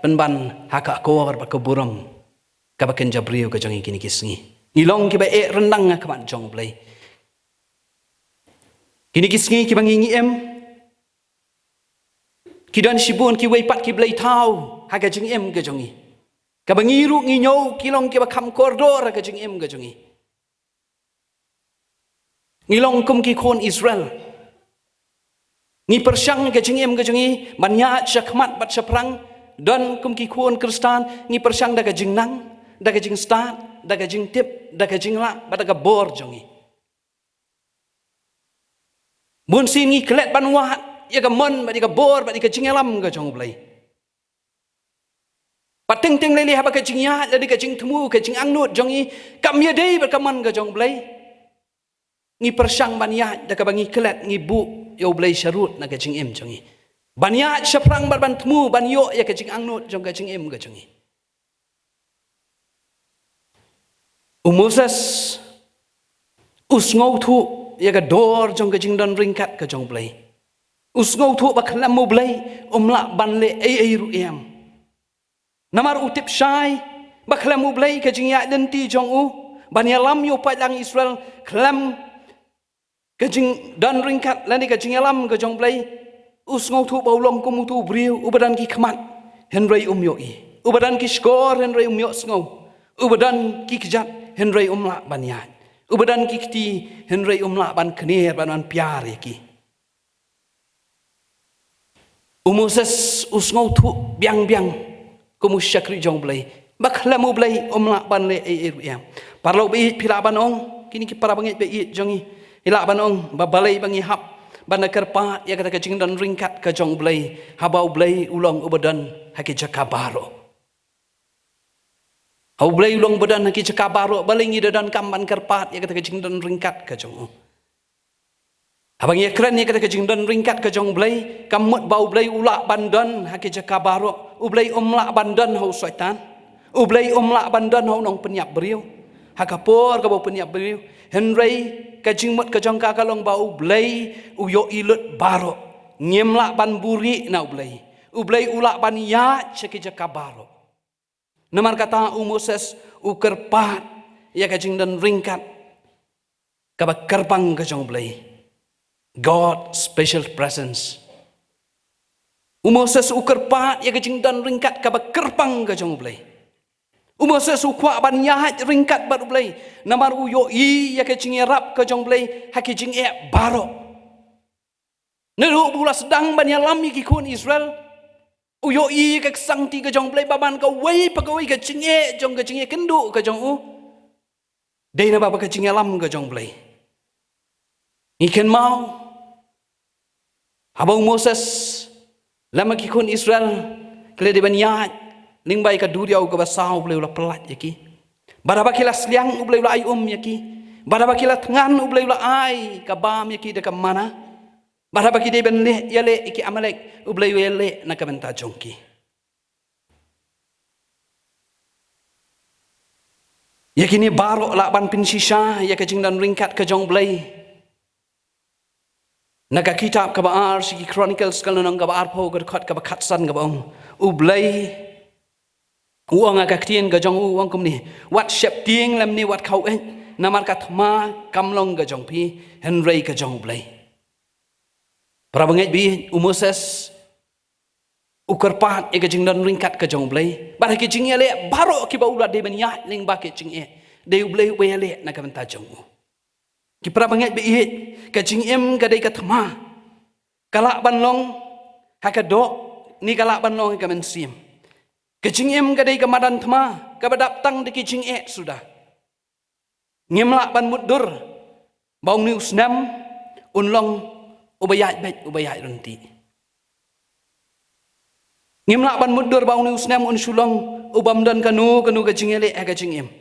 pynban ha ka akor bad ka burom kaba kynja briew ka jong ngi kine ki sngi. Ngi long kiba eh ryndang ha khmat jong U Blei. Kine ki sngi kiba ngi ngi im, ki don shibun kiwei pat ki blei thaw ha ka jingim ka jong ngi. Kaba ngi ruh ngi ñiew ki long kiba kham kordor ha ka jingim ka jong ngi. Ngi long kum ki khun Israel. Ngi pyrshang ka jingim ka jong ngi ban ïaid sha khmat bad sha phrang, don kum ki khun Khristan, ngi pyrshang da ka jingnang, da ka jingstad, da ka jingtip, da ka jinglah, bad da ka bor jong ngi. Bun sien ngi klet ban wad ïa ka mon bad ïa ka bor bad ïa ka jingïalam ka jong U Blei. Bad teng teng lei lei haba ka jingïaid lane ka jingthmu, ka jingangnud jong ngi kam ïadei bad ka mon ka jong U Blei, ngi pyrshang ban ïaid da kaba ngi klet, ngi buh ïa U Blei sharud na ka jingim jong ngi, ban ïaid sha phrang bad ban thmu ban ïoh ïa ka jingangnud jong ka jingim ka jong ngi. U Moses u sngewthuh ïa ka dor jong ka jingdon ryngkat ka jong U Blei. U sngewthuh ba khlem U Blei um lah ban leh ei ei ruh em. Namar u tip shai ba khlem U Blei ka jingïaid lynti jong u ban ïalam ïa u paidlang Israel, khlem ka jingdon ryngkat lane ka jingïalam ka jong U Blei, u sngewthuh ba u long kum utu u briew uba don ki khmat hynrei um ïohi, uba don ki shkor hynrei um ïohsngew, uba don ki kjat hynrei um lah ban ïaid, uba don ki kti hynrei um lah ban kner ban ban piar ïa ki. U Moses u sngewthuh biang biang kum u shakri jong U Blei ba khlem U Blei um lah ban leh ei ei ruh em. Paralok ba ïeit, phi lah ban ong, kine ki para bangeit ba ïeit jong ngi, phi lah ban ong ba balei ba ngi hap ban da kyrpad ïa kata ka jingdon ryngkat ka jong U Blei, haba U Blei u long uba don ha ki jaka baroh. Haba U Blei u long uba don ha ki jaka baroh, balei ngi da donkam ban kyrpad ïa kata ka jingdon ryngkat ka jong u? Haba ngi ïakren ïa kata ka jingdon ryngkat ka jong U Blei, kam mut ba U Blei u lah ban don ha ki jaka baroh. U Blei um lah ban don ha u Soitan. U Blei um lah ban don ha u nongpynïap briew, ha ka por kaba u pynïap briew. Hynrei ka jingmut ka jong ka ka long ba U Blei u ïohi lut baroh. Ngim lah ban buhrieh na U Blei. U Blei u lah ban ïaid sha ki jaka baroh. Namar kata u Moses u kyrpad ïa ka jingdon ryngkat kaba kyrpang ka jong U Blei. God special presence. U Moses u kyrpad ïa ka jingdon ryngkat kaba kyrpang ka jong U Blei. U Moses u kwah ban ïaid ryngkat bad U Blei, namar u ïohi ïa ka jingïarap ka jong U Blei ha ki jingeh baroh. Naduh ba u la sdang ban ïalam ïa ki khun Israel, u ïohi ïa ka ksangti ka jong U Blei ba man kawei pa kawei ka jingeh jong ka jingïakynduh ka jong u dei naba ka jingïalam ka jong U Blei. Ngi kynmaw haba u Moses lem bad ki khun Israel ki la dei ban ïaid lyngba ïa ka duriaw kaba saw, U Blei u la pyllait ïa ki. Bad haba ki la sliang, U Blei u la ai um ïa ki. Bad haba ki la thngan, U Blei u la ai ka bam ïa ki da ka manna. Bad haba ki dei ban leh, ïaleh ïa ki Amalek, U Blei u ïaleh na ka bynta jong ki. Ïa kine baroh lah ban pynshisha ïa ka jingdon ryngkat ka jong U Blei. Na ka kitab kaba ar sha ki Chronicles, ka lynnong kaba arphew, ka dkhot kaba khatsan, kaba ong, U Blei u ong ha ka ktien ka jong u, u ong kumne: Wat sheptieng lymne wat khaw eit, namar ka thma kam long ka jong phi, hynrei ka jong U Blei. Para bangeit ba ïeit, u Moses u kyrpad ïa ka jingdon ryngkat ka jong U Blei. Bad ha ki jingïaleh baroh kiba u la dei ban ïaid lyngba ki jingeh, dei U Blei uba ïaleh na ka bynta jong u. Ki para bangeit ba ïeit, ka jingim ka dei ka thma. Ka lah ban long ha ka doh ne ka lah ban long ha ka mynsiem. Ka jingim ka dei ka madan thma kaba dap tang da ki jingeh suda. Ngim lah ban mutdur ba une u snem un long uba ïaid beit, uba ïaid ryntih. Ngim lah ban mutdur ba une u snem un shu long ubym don kano kano ka jingïaleh ha ka jingim.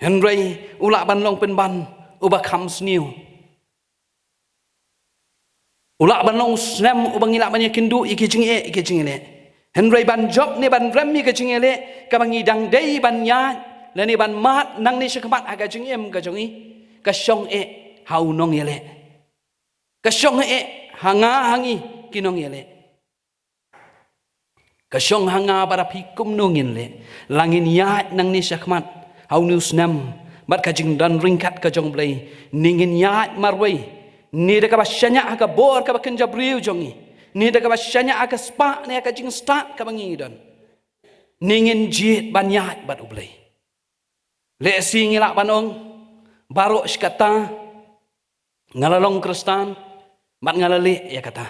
Hynrei u lah ban long pynban uba kham sniew. U lah ban long u snem uba ngi lah ban ïakynduh ïa ki jingeh, ïa ki jingïaleh. Hynrei ban jop ne ban rem ïa ka jingïaleh kaba ngi dang dei ban ïaid lane ban mad nangne shakhmat ha ka jingim ka jong ngi, ka shong eh ha u nongïaleh. Ka shong eh ha nga ha ngi ki nongïaleh. Ka shong ha nga bad ha phi kumno ngin leh. La ngin ïaid nangne shakhmat ha une u snem bad ka jingdon ryngkat ka jong U Blei, ne ngin ïaid marwei, ne da kaba shaniah ha ka bor kaba kynja briew jong ngi, ne da kaba shaniah ha ka spah ne ha ka jingstad kaba ngi don. ne ngin jied ban ïaid bad U Blei. Lehse ngi lah ban ong, baroh shi katta nga la long Khristan bad nga la leh ïa kata.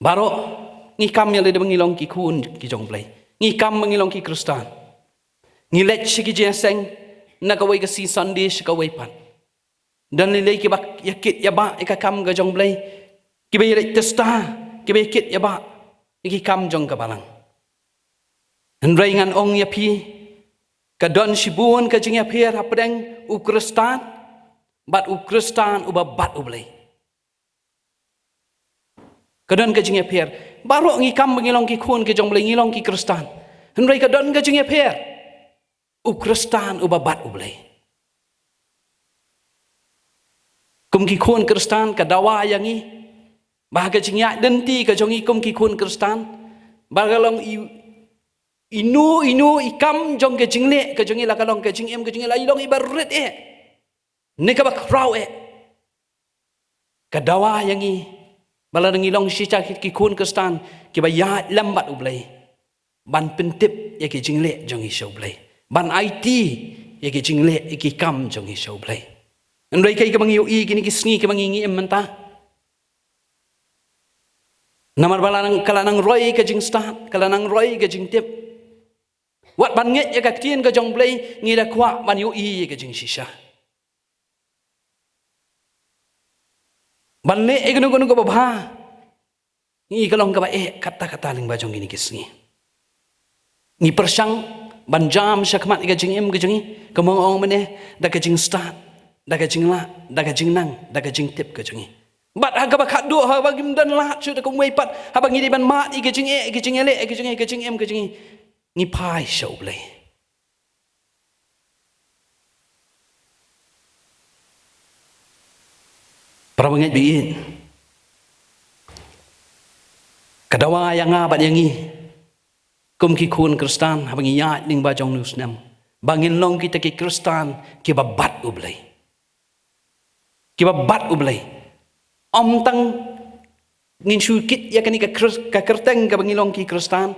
Baroh ngi kam ïa lade ba ngi long ki khun ki jong U Blei, ngi kam ba ngi long ki Khristan. Ngi leit sha ki jingïaseng na kawei ka sngi Sunday sha kawei pat. Don lei lei kiba ïa kit ïa bah ïa ka kam ka jong U Blei, kiba ïa leit testa, kiba ïa kit ïa bah ïa ki kam jong ka balang. Hynrei ngan ong ïa phi, ka don shibun ka jingïapher hapdeng u Khristan bad u Khristan uba bat U Blei. Ka don ka jingïapher. Baroh ngi kam ba ngi long ki khun ki jong U Blei, ngi long ki Khristan. Hynrei ka don ka jingïapher. U Khristan uba bat U Blei. Kum ki khun Khristan, ka dawa ïa ngi ba ka jingïaid lynti ka jong ngi kum ki khun Khristan, ba ka long i, ino ino i kam jong ka jingleh ka jong ngi, la ka long ka jingim ka jong ngi, la i long iba rit eh ne kaba khraw eh. Ka dawa ïa ngi ba lada ngi long shisha ki khun Khristan kiba ïaid lem bad U Blei, ban pyntip ïa ki jingleh jong ngi sha U Blei, ban aiti ïa ki jingleh ïa ki kam jong ngi sha U Blei. Hynrei kaei kaba ngi ïohi kine ki sngi kaba ngi ngi im mynta? Namar ba la nang, ka la nang roi ka jingstad, ka la nang roi ka jingtip. Wat ban ngeit ïa ka ktien ka jong U Blei, ngi da kwah ban ïohi ïa ka jingshisha. Ban leh ïa kano kano kaba bha, ngi ka long kaba eh katta katta lyngba jong kine ki sngi. Ngi pyrshang ban jam shakhmat ïa ka jingim ka jong ngi, kumba nga ong mynne, da ka jingstad, da ka jinglah, da ka jingnang, da ka jingtip ka jong ngi. Bad ha kaba khatduh, haba ngim don lad shuh da kumwei pat, haba ngi dei ban mad ïa ka jingeh, ïa ka jingïaleh, ïa ka jingeh, ïa ka jingim ka jong ngi, ngi phai sha U Blei. Para bangeit baieit, ka dawa ïa nga bad ïa ngi kum ki khun Khristan, haba ngi ïaid lyngba jong une u snem, ba ngin long kita ki Khristan kiba bat U Blei. Kiba bat U Blei. Ym tang ngin shu kit ïa kane ka khyr-, ka kyrteng kaba ngi long ki Khristan,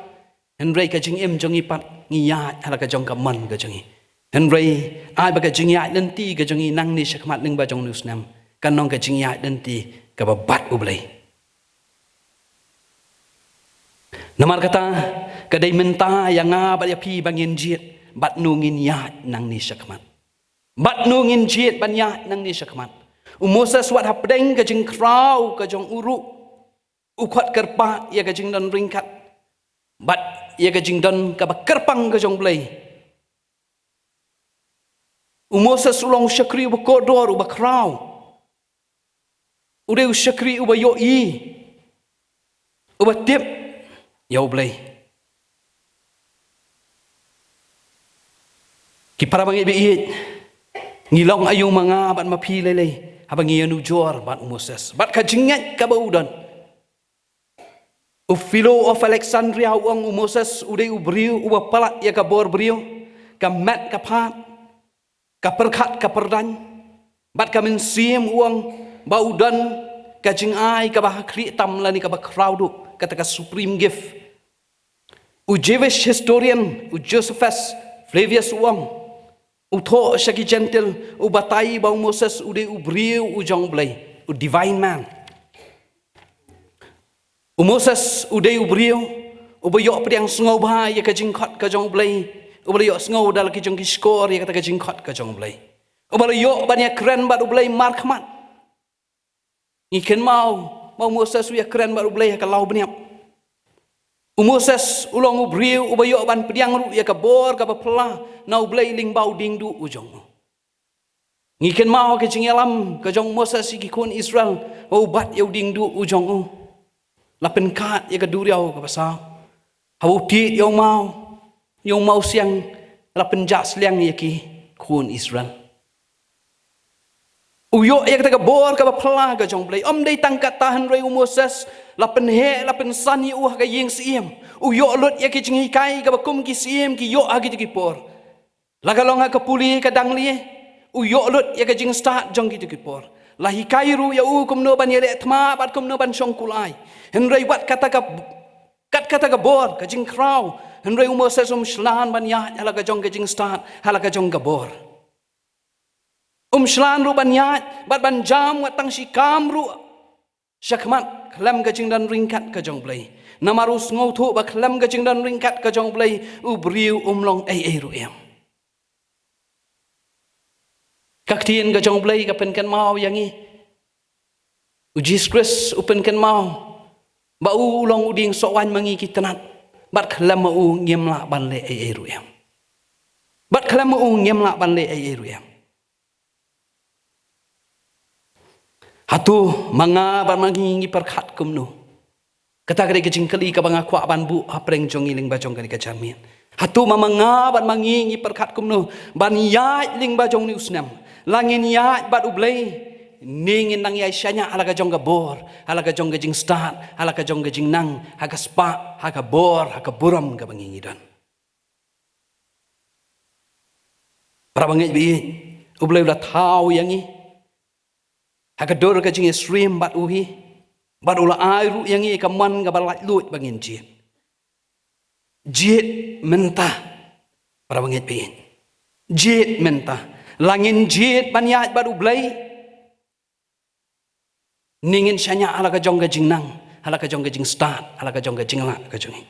hynrei ka jingim jong ngi pat ngi ïaid ha la ka jong ka mon ka jong ngi. Hynrei ai ba ka jingïaid lynti ka jong ngi nangne shakhmat lyngba jong une u snem kan long ka jingïaid lynti kaba bat U Blei. Namar kata, ka dei mynta ïa nga bad ïa phi ba ngin jied bad no ngin ïaid nangne shakhmat. Bad no ngin jied ban ïaid nangne shakhmat. U Moses wat hapdeng ka jingkhraw ka jong u ruh, u khot kyrpad ïa ka jingdon ryngkat bad ïa ka jingdon kaba kyrpang ka jong U Blei. U Moses u long u shakri uba kordor, uba khraw. U dei u shakri uba ïohi, uba tip ïa U Blei. Ki para bangeit baieit, ngi long aïu ma nga bad ma phi lei lei haba ngi ïanujor bad u Moses, bad ka jingngeit kaba u don? U Philo of Alexandria u ong u Moses u dei u briew uba palat ïa ka bor briew, ka met ka phad, ka pyrkhat ka pyrdaiñ, bad ka mynsiem, u ong ba u don ka jingai kaba ha khlieh tam lane kaba khraw duh, kata ka supreme gift. U Jewish historian u Josephus Flavius u ong, u thoh sha ki Jentil, u batai ba u Moses u dei u briew u jong U Blei, u divine man. U Moses u dei u briew uba ïoh pdiang sngewbha ïa ka jingkhot ka jong U Blei, uba la ïoh sngew da la ki jong ki shkor ïa kata ka jingkhot ka jong U Blei, uba la ïoh ban ïakren bad U Blei markhmat. Ngi kynmaw ba u Moses u ïakren bad U Blei ha ka law bniap. U Moses u long u briew uba ïoh ban pdiang ruh ïa ka bor kaba phylla na U Blei lyngba u diengduh u jong u. Ngi kynmaw ka jingïalam ka jong u Moses ïa ki khun Israel, ba u bat ïa u diengduh u jong u. La pynkhat ïa ka duriaw kaba saw. Haba u tied ïa u maw, ïa u mawsiang, la pynjah sliang ïa ki khun Israel. U ïoh ïa kata ka bor kaba phylla ka jong U Blei. Ym dei tang kata hynrei u Moses la pynheh, la pynsan ïa u ha ka ïing syiem. U ïoh lut ïa ki jinghikai kaba kum ki syiem ki ïoh ha kito ki por. La ka long ha ka pule ka dang lieh, u ïoh lut ïa ka jingstad jong kito ki por. La hikai ruh ïa u kumno ban ïaleh thma bad kumno ban shong kulai. Hynrei wat kata ka Kat kata ka bor, ka jingkhraw, hynrei u Moses um shlan ban ïaid ha la ka jong ka jingstad, ha la ka jong ka bor. Um shlan ruh ban ïaid, bad ban jam wat tang shi kam ruh shakhmat, khlem ka jingdon ryngkat ka jong U Blei. Namar u sngewthuh ba khlem ka jingdon ryngkat ka jong U Blei, u briew um long ei ei ruh em. Ka ktien ka jong U Blei ka pynkynmaw ïa ngi. U Jisu Khrist u pynkynmaw ba u long u dieng soh waiñ ma ngi ki tnat. Bad khlem ma u ngim lah ban leh ei ei ruh em. Bad khlem ma u ngim lah ban leh ei ei ruh em. Hato ma nga bad ma ngi ngi pyrkhat kumno? Kata ka dei ka jingkylli kaba nga kwah ban buh hapdeng jong ngi lyngba jong kane ka janmiet. Hato ma, ma nga bad ma ngi ngi pyrkhat kumno ban ïaid lyngba jong une u snem? La ngin ïaid bad U Blei, ne ngin nang ïai shaniah ha la ka jong ka bor, ha la ka jong ka jingstad, ha la ka jong ka jingnang, ha ka spah, ha ka bor, ha ka burom kaba ngi ngi don? Para bangeit baieit, U Blei u la thaw ïa ngi ha ka dur ka jingïasyriem bad u hi, bad u la ai ruh ïa ngi ka mon kaba laitluid ba ngin jied. Jied mynta, para bangeit baieit. Jied mynta. La ngin jied ban ïaid bad U Blei, ne ngin shaniah ha la ka jong ka jingnang, ha la ka jong ka jingstad, ha la ka jong ka jinglah ka jong ngi?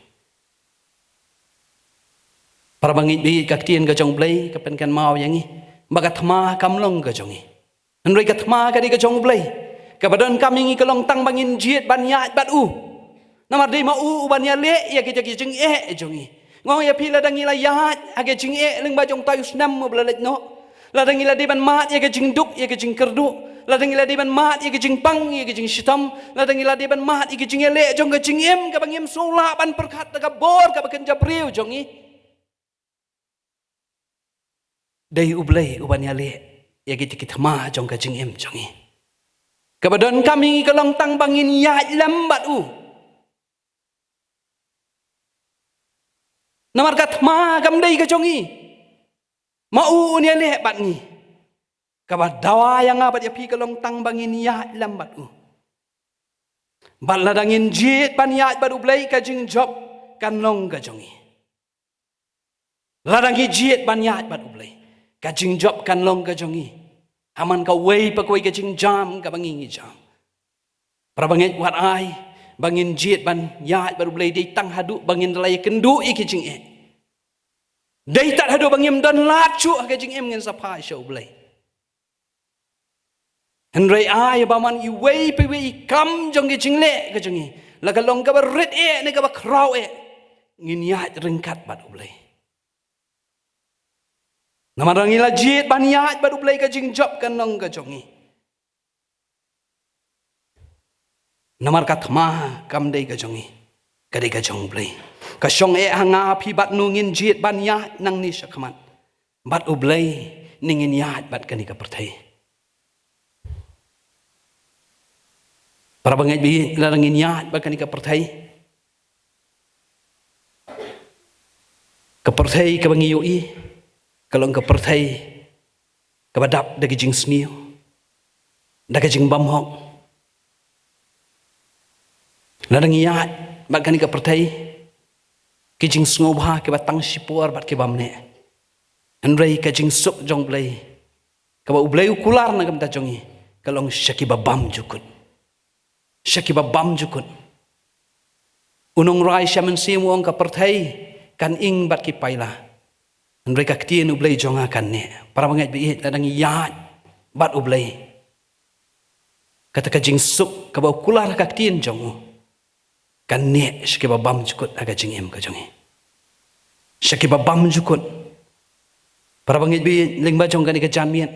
Para bangeit baieit, ka ktien ka jong U Blei ka pynkynmaw ïa ngi ba ka thma kam long ka jong ngi. Hynrei ka thma ka dei ka jong U Blei. Kaba donkam ïa ngi ka long tang ba ngin jied ban ïaid bad u. Namar dei ma u uban ïaleh ïa kita ki jingeh jong ngi. Nga ong ïa phi, lada ngi la ïaid ha ka jingeh lyngba jong utai u snem uba la leit noh, lada ngi la dei ban mad ïa ka jingduk, ïa ka jingkyrduh, lada ngi la dei ban mad ïa ka jingpang, ïa ka jingshitom, lada ngi la dei ban mad ïa ka jingïaleh jong ka jingim kaba ngim sngew lah ban pyrkhat da ka bor kaba kynja briew jong ngi, dei U Blei uban ïaleh ïa kita ki thma jong ka jingim jong ngi. Kaba donkam ïa ngi ka long tang ba ngin ïaid lem bad u. Namar ka thma kam dei ka jong ngi. Ma u un ïaleh bad ngi. Kaba dawa ïa nga bad ïa phi ka long tang ba ngin ïaid lem bad u. Bad lada ngin jied ban ïaid bad U Blei, ka jingjop kan long ka jong ngi. Lada ngi jied ban ïaid bad U Blei, ka jingjop kan long ka jong ngi ha man kawei pa kawei ka jingjam kaba ngi ngi jam. Para bangeit, wat ai ba ngin jied ban ïaid bad U Blei dei tang haduh ba ngin da la ïakynduh ïa ki jingeh. Dei tad haduh ba ngim don lad shuh ha ka jingim ngin sa phai sha U Blei. Hynrei ai ba man iwei pa iwei i kam jong ka jingleh ka jong ngi, la ka long kaba rit eh ne kaba khraw eh, ngin ïaid ryngkat bad U Blei. Namar lada ngi la jied ban ïaid bad U Blei, ka jingjop kan long ka jong ngi. Namar ka thma kam dei ka jong ngi, ka dei ka jong U Blei. Ka shong eh ha nga ha phi bad no ngin jied ban ïaid nangne shakhmat bad U Blei, ne ngin ïaid bad kane ka pyrthei. Para bangeit baieit, lada ngin ïaid bad kane ka pyrthei, ka pyrthei kaba ngi ïohi ka long ka pyrthei kaba dap da ka jingsniew, da ka jingbymhok. Lada ngi ïaid bad kane ka pyrthei, ki jingsngewbha kiba tang shipor bad ki bymneh. Hynrei ka jingsuk jong U Blei, kaba U Blei u kular na ka bynta jong ngi, ka long sha kiba bymjukut. Sha kiba bymjukut. U nongrwai Salm u ong, ka pyrthei kan ing bad ki paila, hynrei ka ktien U Blei jong nga kan neh. Para bangeit baieit, lada ngi ïaid bad U Blei, kata ka jingsuk kaba u kular ha ka ktien jong u kan neh sha kiba bymjukut ha ka jingim ka jong ngi. Sha kiba bymjukut. Para bangeit baieit, lyngba jong kane ka janmiet,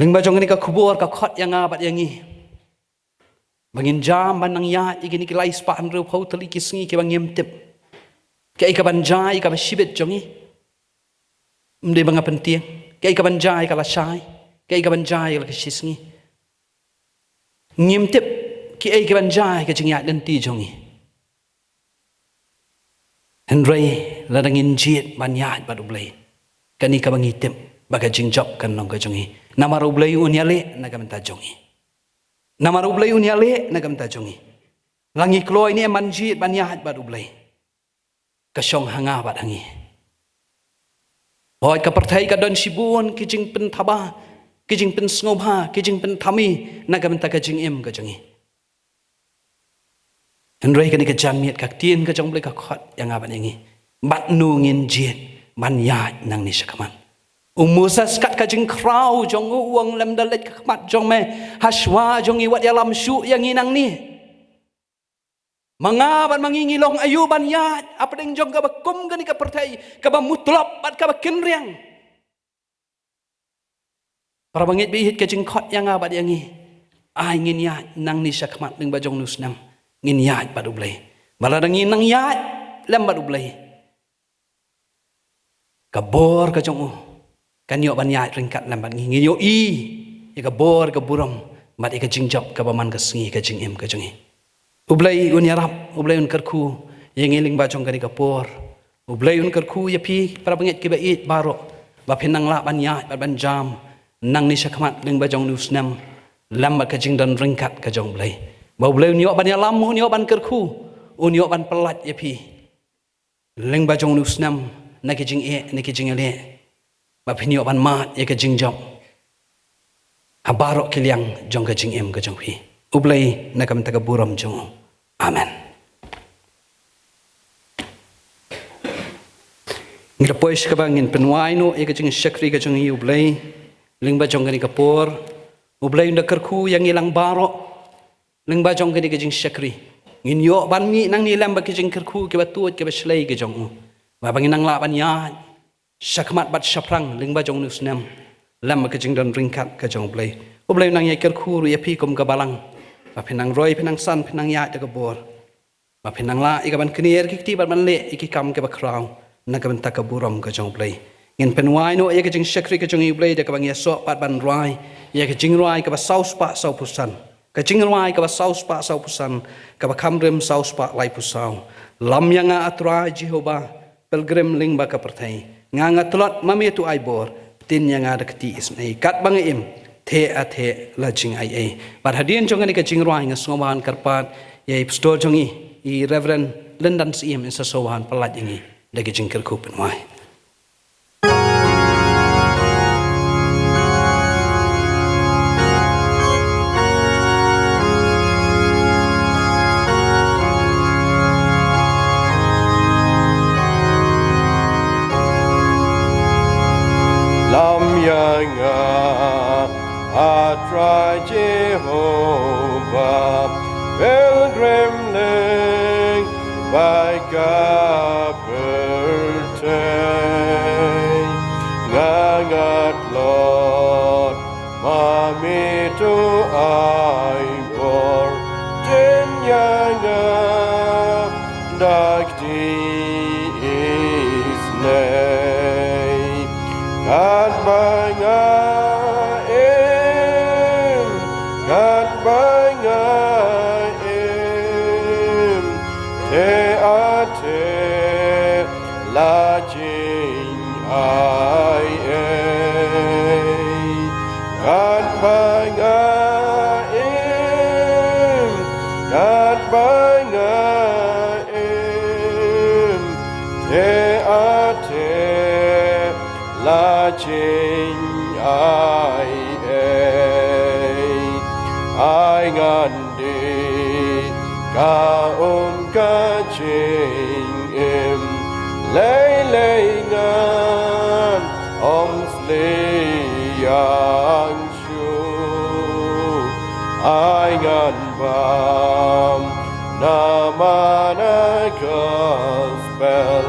lyngba jong kane ka khubor ka khot ïa nga bad ïa ngi ba ngin jam ban nang ïaid ïa kine ki lai spah hynriewphew tylli ki sngi kiba ngim tip kaei kaban jia ïa kaba shibit jong ngi. Ym dei ba nga pyntieng kaei kaban jia ïa ka lashai, kaei kaban jia ïa ka shisngi. Ngim tip kiei kiban jia ïa ka jingïaid lynti jong ngi. Hynrei lada ngin jied ban ïaid bad U Blei, kane kaba ngi tip ba ka jingjop kan long ka jong ngi. Namar U Blei un ïaleh na ka bynta jong ngi. Namar U Blei un ïaleh na ka bynta jong ngi. La ngi kloi ne em ban jied ban ïaid bad U Blei? Ka shong ha nga bad ha ngi. Hooid, ka pyrthei ka don shibun ki jingpynthaba, ki jingpynsngewbha, ki jingpynthame na ka bynta ka jingim ka jong ngi. Hynrei kane ka janmiet ka ktien ka jong U Blei ka khot ïa nga bad ïa ngi. Bad no ngin jied ban ïaid nangne shakhmat? U Moses kat ka jingkhraw jong u u ong, lymda leit ka khmat jong me, ha shuwa jong ngi wat ïalam shuh ïa ngi nangne. Ma nga bad ma ngi, ngi long aïu ban ïaid hapdeng jong kaba kum kane ka pyrthei, kaba mutlop bad kaba kynriang? Para bangeit, ba i hit ka jingkhot ïa nga bad ïa ngi. Ai ngin ïaid nangne shakhmat lyngba jong une u snem, ngin ïaid bad U Blei. Ba lada ngi nang ïaid lem bad U Blei, ka bor ka jong u kan ïoh ban ïaid ryngkat lem bad ngi. Ngi ïohi ïa ka bor, ka burom bad ïa ka jingjop kaba man ka sngi ka jingim ka jong ngi. U Blei un ïarap, U Blei un kyrkhu ïa ngi lyngba jong kane ka por. U Blei un kyrkhu ïa phi para bangeit kiba ïeit baroh, ba phin nang lah ban ïaid bad ban jam nangne shakhmat lyngba jong une u snem lem bad ka jingdon ryngkat ka jong U Blei. Ba U Blei un ïoh ban ïalam, un ïoh ban kyrkhu, un ïoh ban pyllait ïa phi lyngba jong une u snem, na ki jingeh, na ki jingeh, ba phin ïoh ban mad ïa ka jingjop ha baroh ki liang jong ka jingim ka jong phi. U Blei na ka bynta ka burom jong u. Amen. Ngi la poi sha kaba ngin pynwai noh ïa ka jingshakri ka jong ngi ïa U Blei lyngba jong kane ka por. U Blei un da kyrkhu ïa ngi lang baroh lyngba jong kane ka jingshakri. Ngin ïoh ban mih nangne lem bad ki jingkyrkhu kiba tuid kiba shlei ki jong u, ba, ba ngin nang lah ban ïaid shakhmat bad shaphrang lyngba jong une u snem lem bad ka jingdon ryngkat ka jong U Blei. U Blei un nang ïai kyrkhu ruh ïa phi kum ka balang, ba phin nang roi, phin nang san, phin nang ïaid da ka bor, ba phin nang lah ïa ka ban kner ki kti bad ban leh ïa ki kam kiba khraw na ka bynta ka burom ka jong U Blei. Ngin pynwai noh ïa ka jingshakri ka jong ngi ïa U Blei da kaba ngi ïasoh pat ban rwai ïa ka jingrwai kaba saw spah saw phew san. Ka jingrwai kaba saw spah saw phew san, kaba kham rim saw spah lai phew saw. Lam ïa nga, A Trai Jehobah, pilgrim lyngba ka pyrthei. Nga nga tlot, ma me to ai bor, pyntin ïa nga da ka kti isynei. Katba nga im, theh ah theh la jingaiei. Bad hadien jong kane ka jingrwai nga sngewbha ban kyrpad ïa i pastor jong ngi, i Reverend Lyndan Syiem, in sa sngewbha ban pyllait ïa ngi da ka jingkyrkhu pynwai. Lam ïa nga, A Trai Jehobah, pilgrim lyngba ka pyrthei. Nga nga tlot, ma me to ai bor, pyntin ïa nga da ka kti isynei. Katba nga im, katba nga im, theh ah theh la jingaiei. Katba nga im, katba nga im, theh ah theh la jingaiei. Ai ngan die ka um ka jingim, lei lei ngan ym sliang shuh. Ai ngan bam na mana gospel,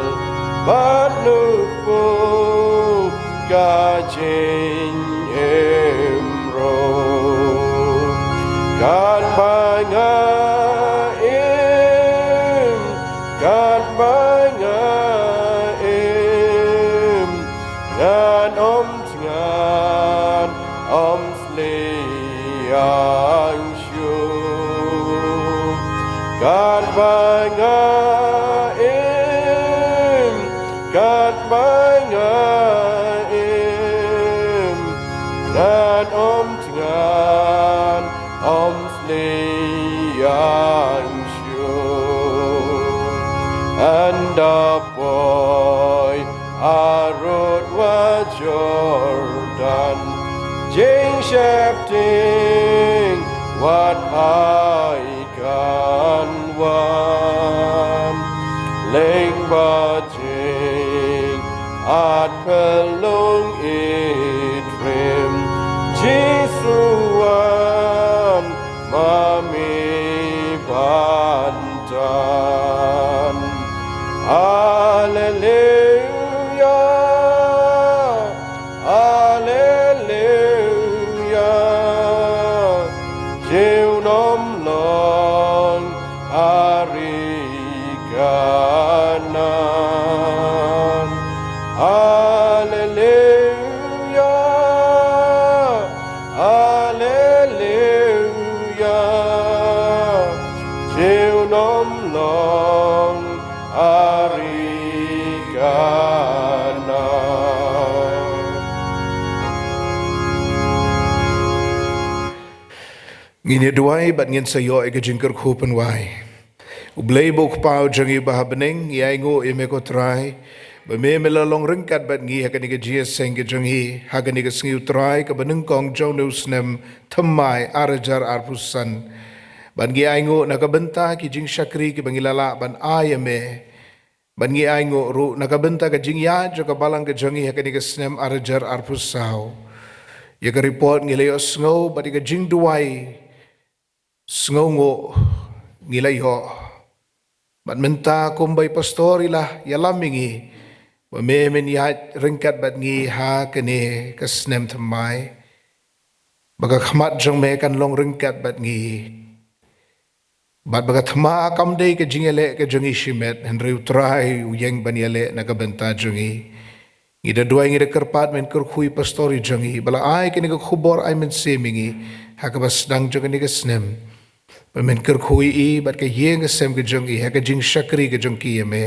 bad nukpu ka jingim ruh. Katba nga im, katba nga im, ngan ym thngan, ym sliang shuh. Katba nga im, katba nga im, ngan ym thngan, ym sliang shuh. Jordan, jingsheptieng wat ai kan wan. Lyngba jingat pynlong Itriem, Jisu wan ma me ban tan. Alleluia, alleluia. Jiw nym long ha ri Kanan. Alleluia, alleluia. Jiw nym long ha ri Kanan. Ngin ïa duwai bad ngin sa ïoh ïa ka jingkyrkhu pynwai. U Blei ba u Kpa u jong ngi ba ha bneng, ngi ainguh ïa me ko Trai, ba me me la long ryngkat bad ngi ha kane ka jingïaseng ka jong ngi ha kane ka sngi u Trai kaba nyngkong jong une u snem thymmai ar hajar arphew san. Bad ngi ainguh na ka bynta ki jingshakri kiba ngi la lah ban ai ïa me. Bad ngi ainguh ruh na ka bynta ka jingïaid jong ka balang ka jong ngi ha kane ka snem ar hajar arphew saw. Ïa ka report ngi la ïohsngew bad ïa ka jingduwai sngewnguh ngi la ïoh. Bad mynta kumba i pastor i la ïalam ïa ngi, ba me men ïaid ryngkat bad ngi ha kane ka snem thymmai. Ba ka khmat jong me kan long ryngkat bad ngi. Bad ba ka thma kam dei ka jingïaleh ka jong ngi shimet, hynrei u Trai u ïeng ban ïaleh na ka bynta jong ngi. Ngi da duwai, ngi da kyrpad men kyrkhu ïa i pastor i jong ngi ba la ai kane ka khubor ai mynsiem ïa ngi ha kaba sdang jong kane ka snem. Ba men kyrkhu ïa i bad ka ïing ka sem ka jong i ha ka jingshakri ka jong ki ïa me.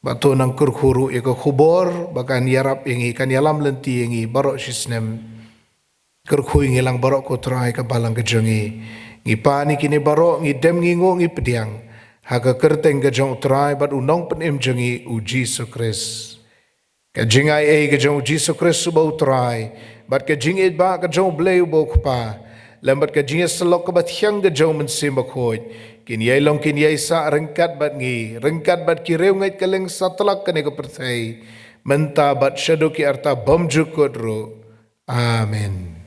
Bad to nang kyrkhu ruh ïa ka khubor ba kan ïarap ïa ngi, kan ïalam lynti ïa ngi baroh shi snem. Kyrkhu ïa ngi lang baroh ko Trai, ka balang ka jong ngi. Ngi pan ïa kine baroh, ngi dem, ngi nguh, ngi pdiang ha ka kyrteng ka jong u Trai bad u Nongpynim jong ngi u Jisu Khrist. Ka jingaiei ka jong u Jisu Khrist uba u Trai, bad ka jingïeit ba ka jong u Blei uba u Kpa, lem bad ka jingïasyllok kaba thiang ka jong u Mynsiem Bakhuid, kin ïai long kin ïai sah ryngkat bad ngi, ryngkat bad ki riewngeit kylleng satlak kane ka pyrthei, mynta bad shaduh ki arta bymjukut ruh. Amen.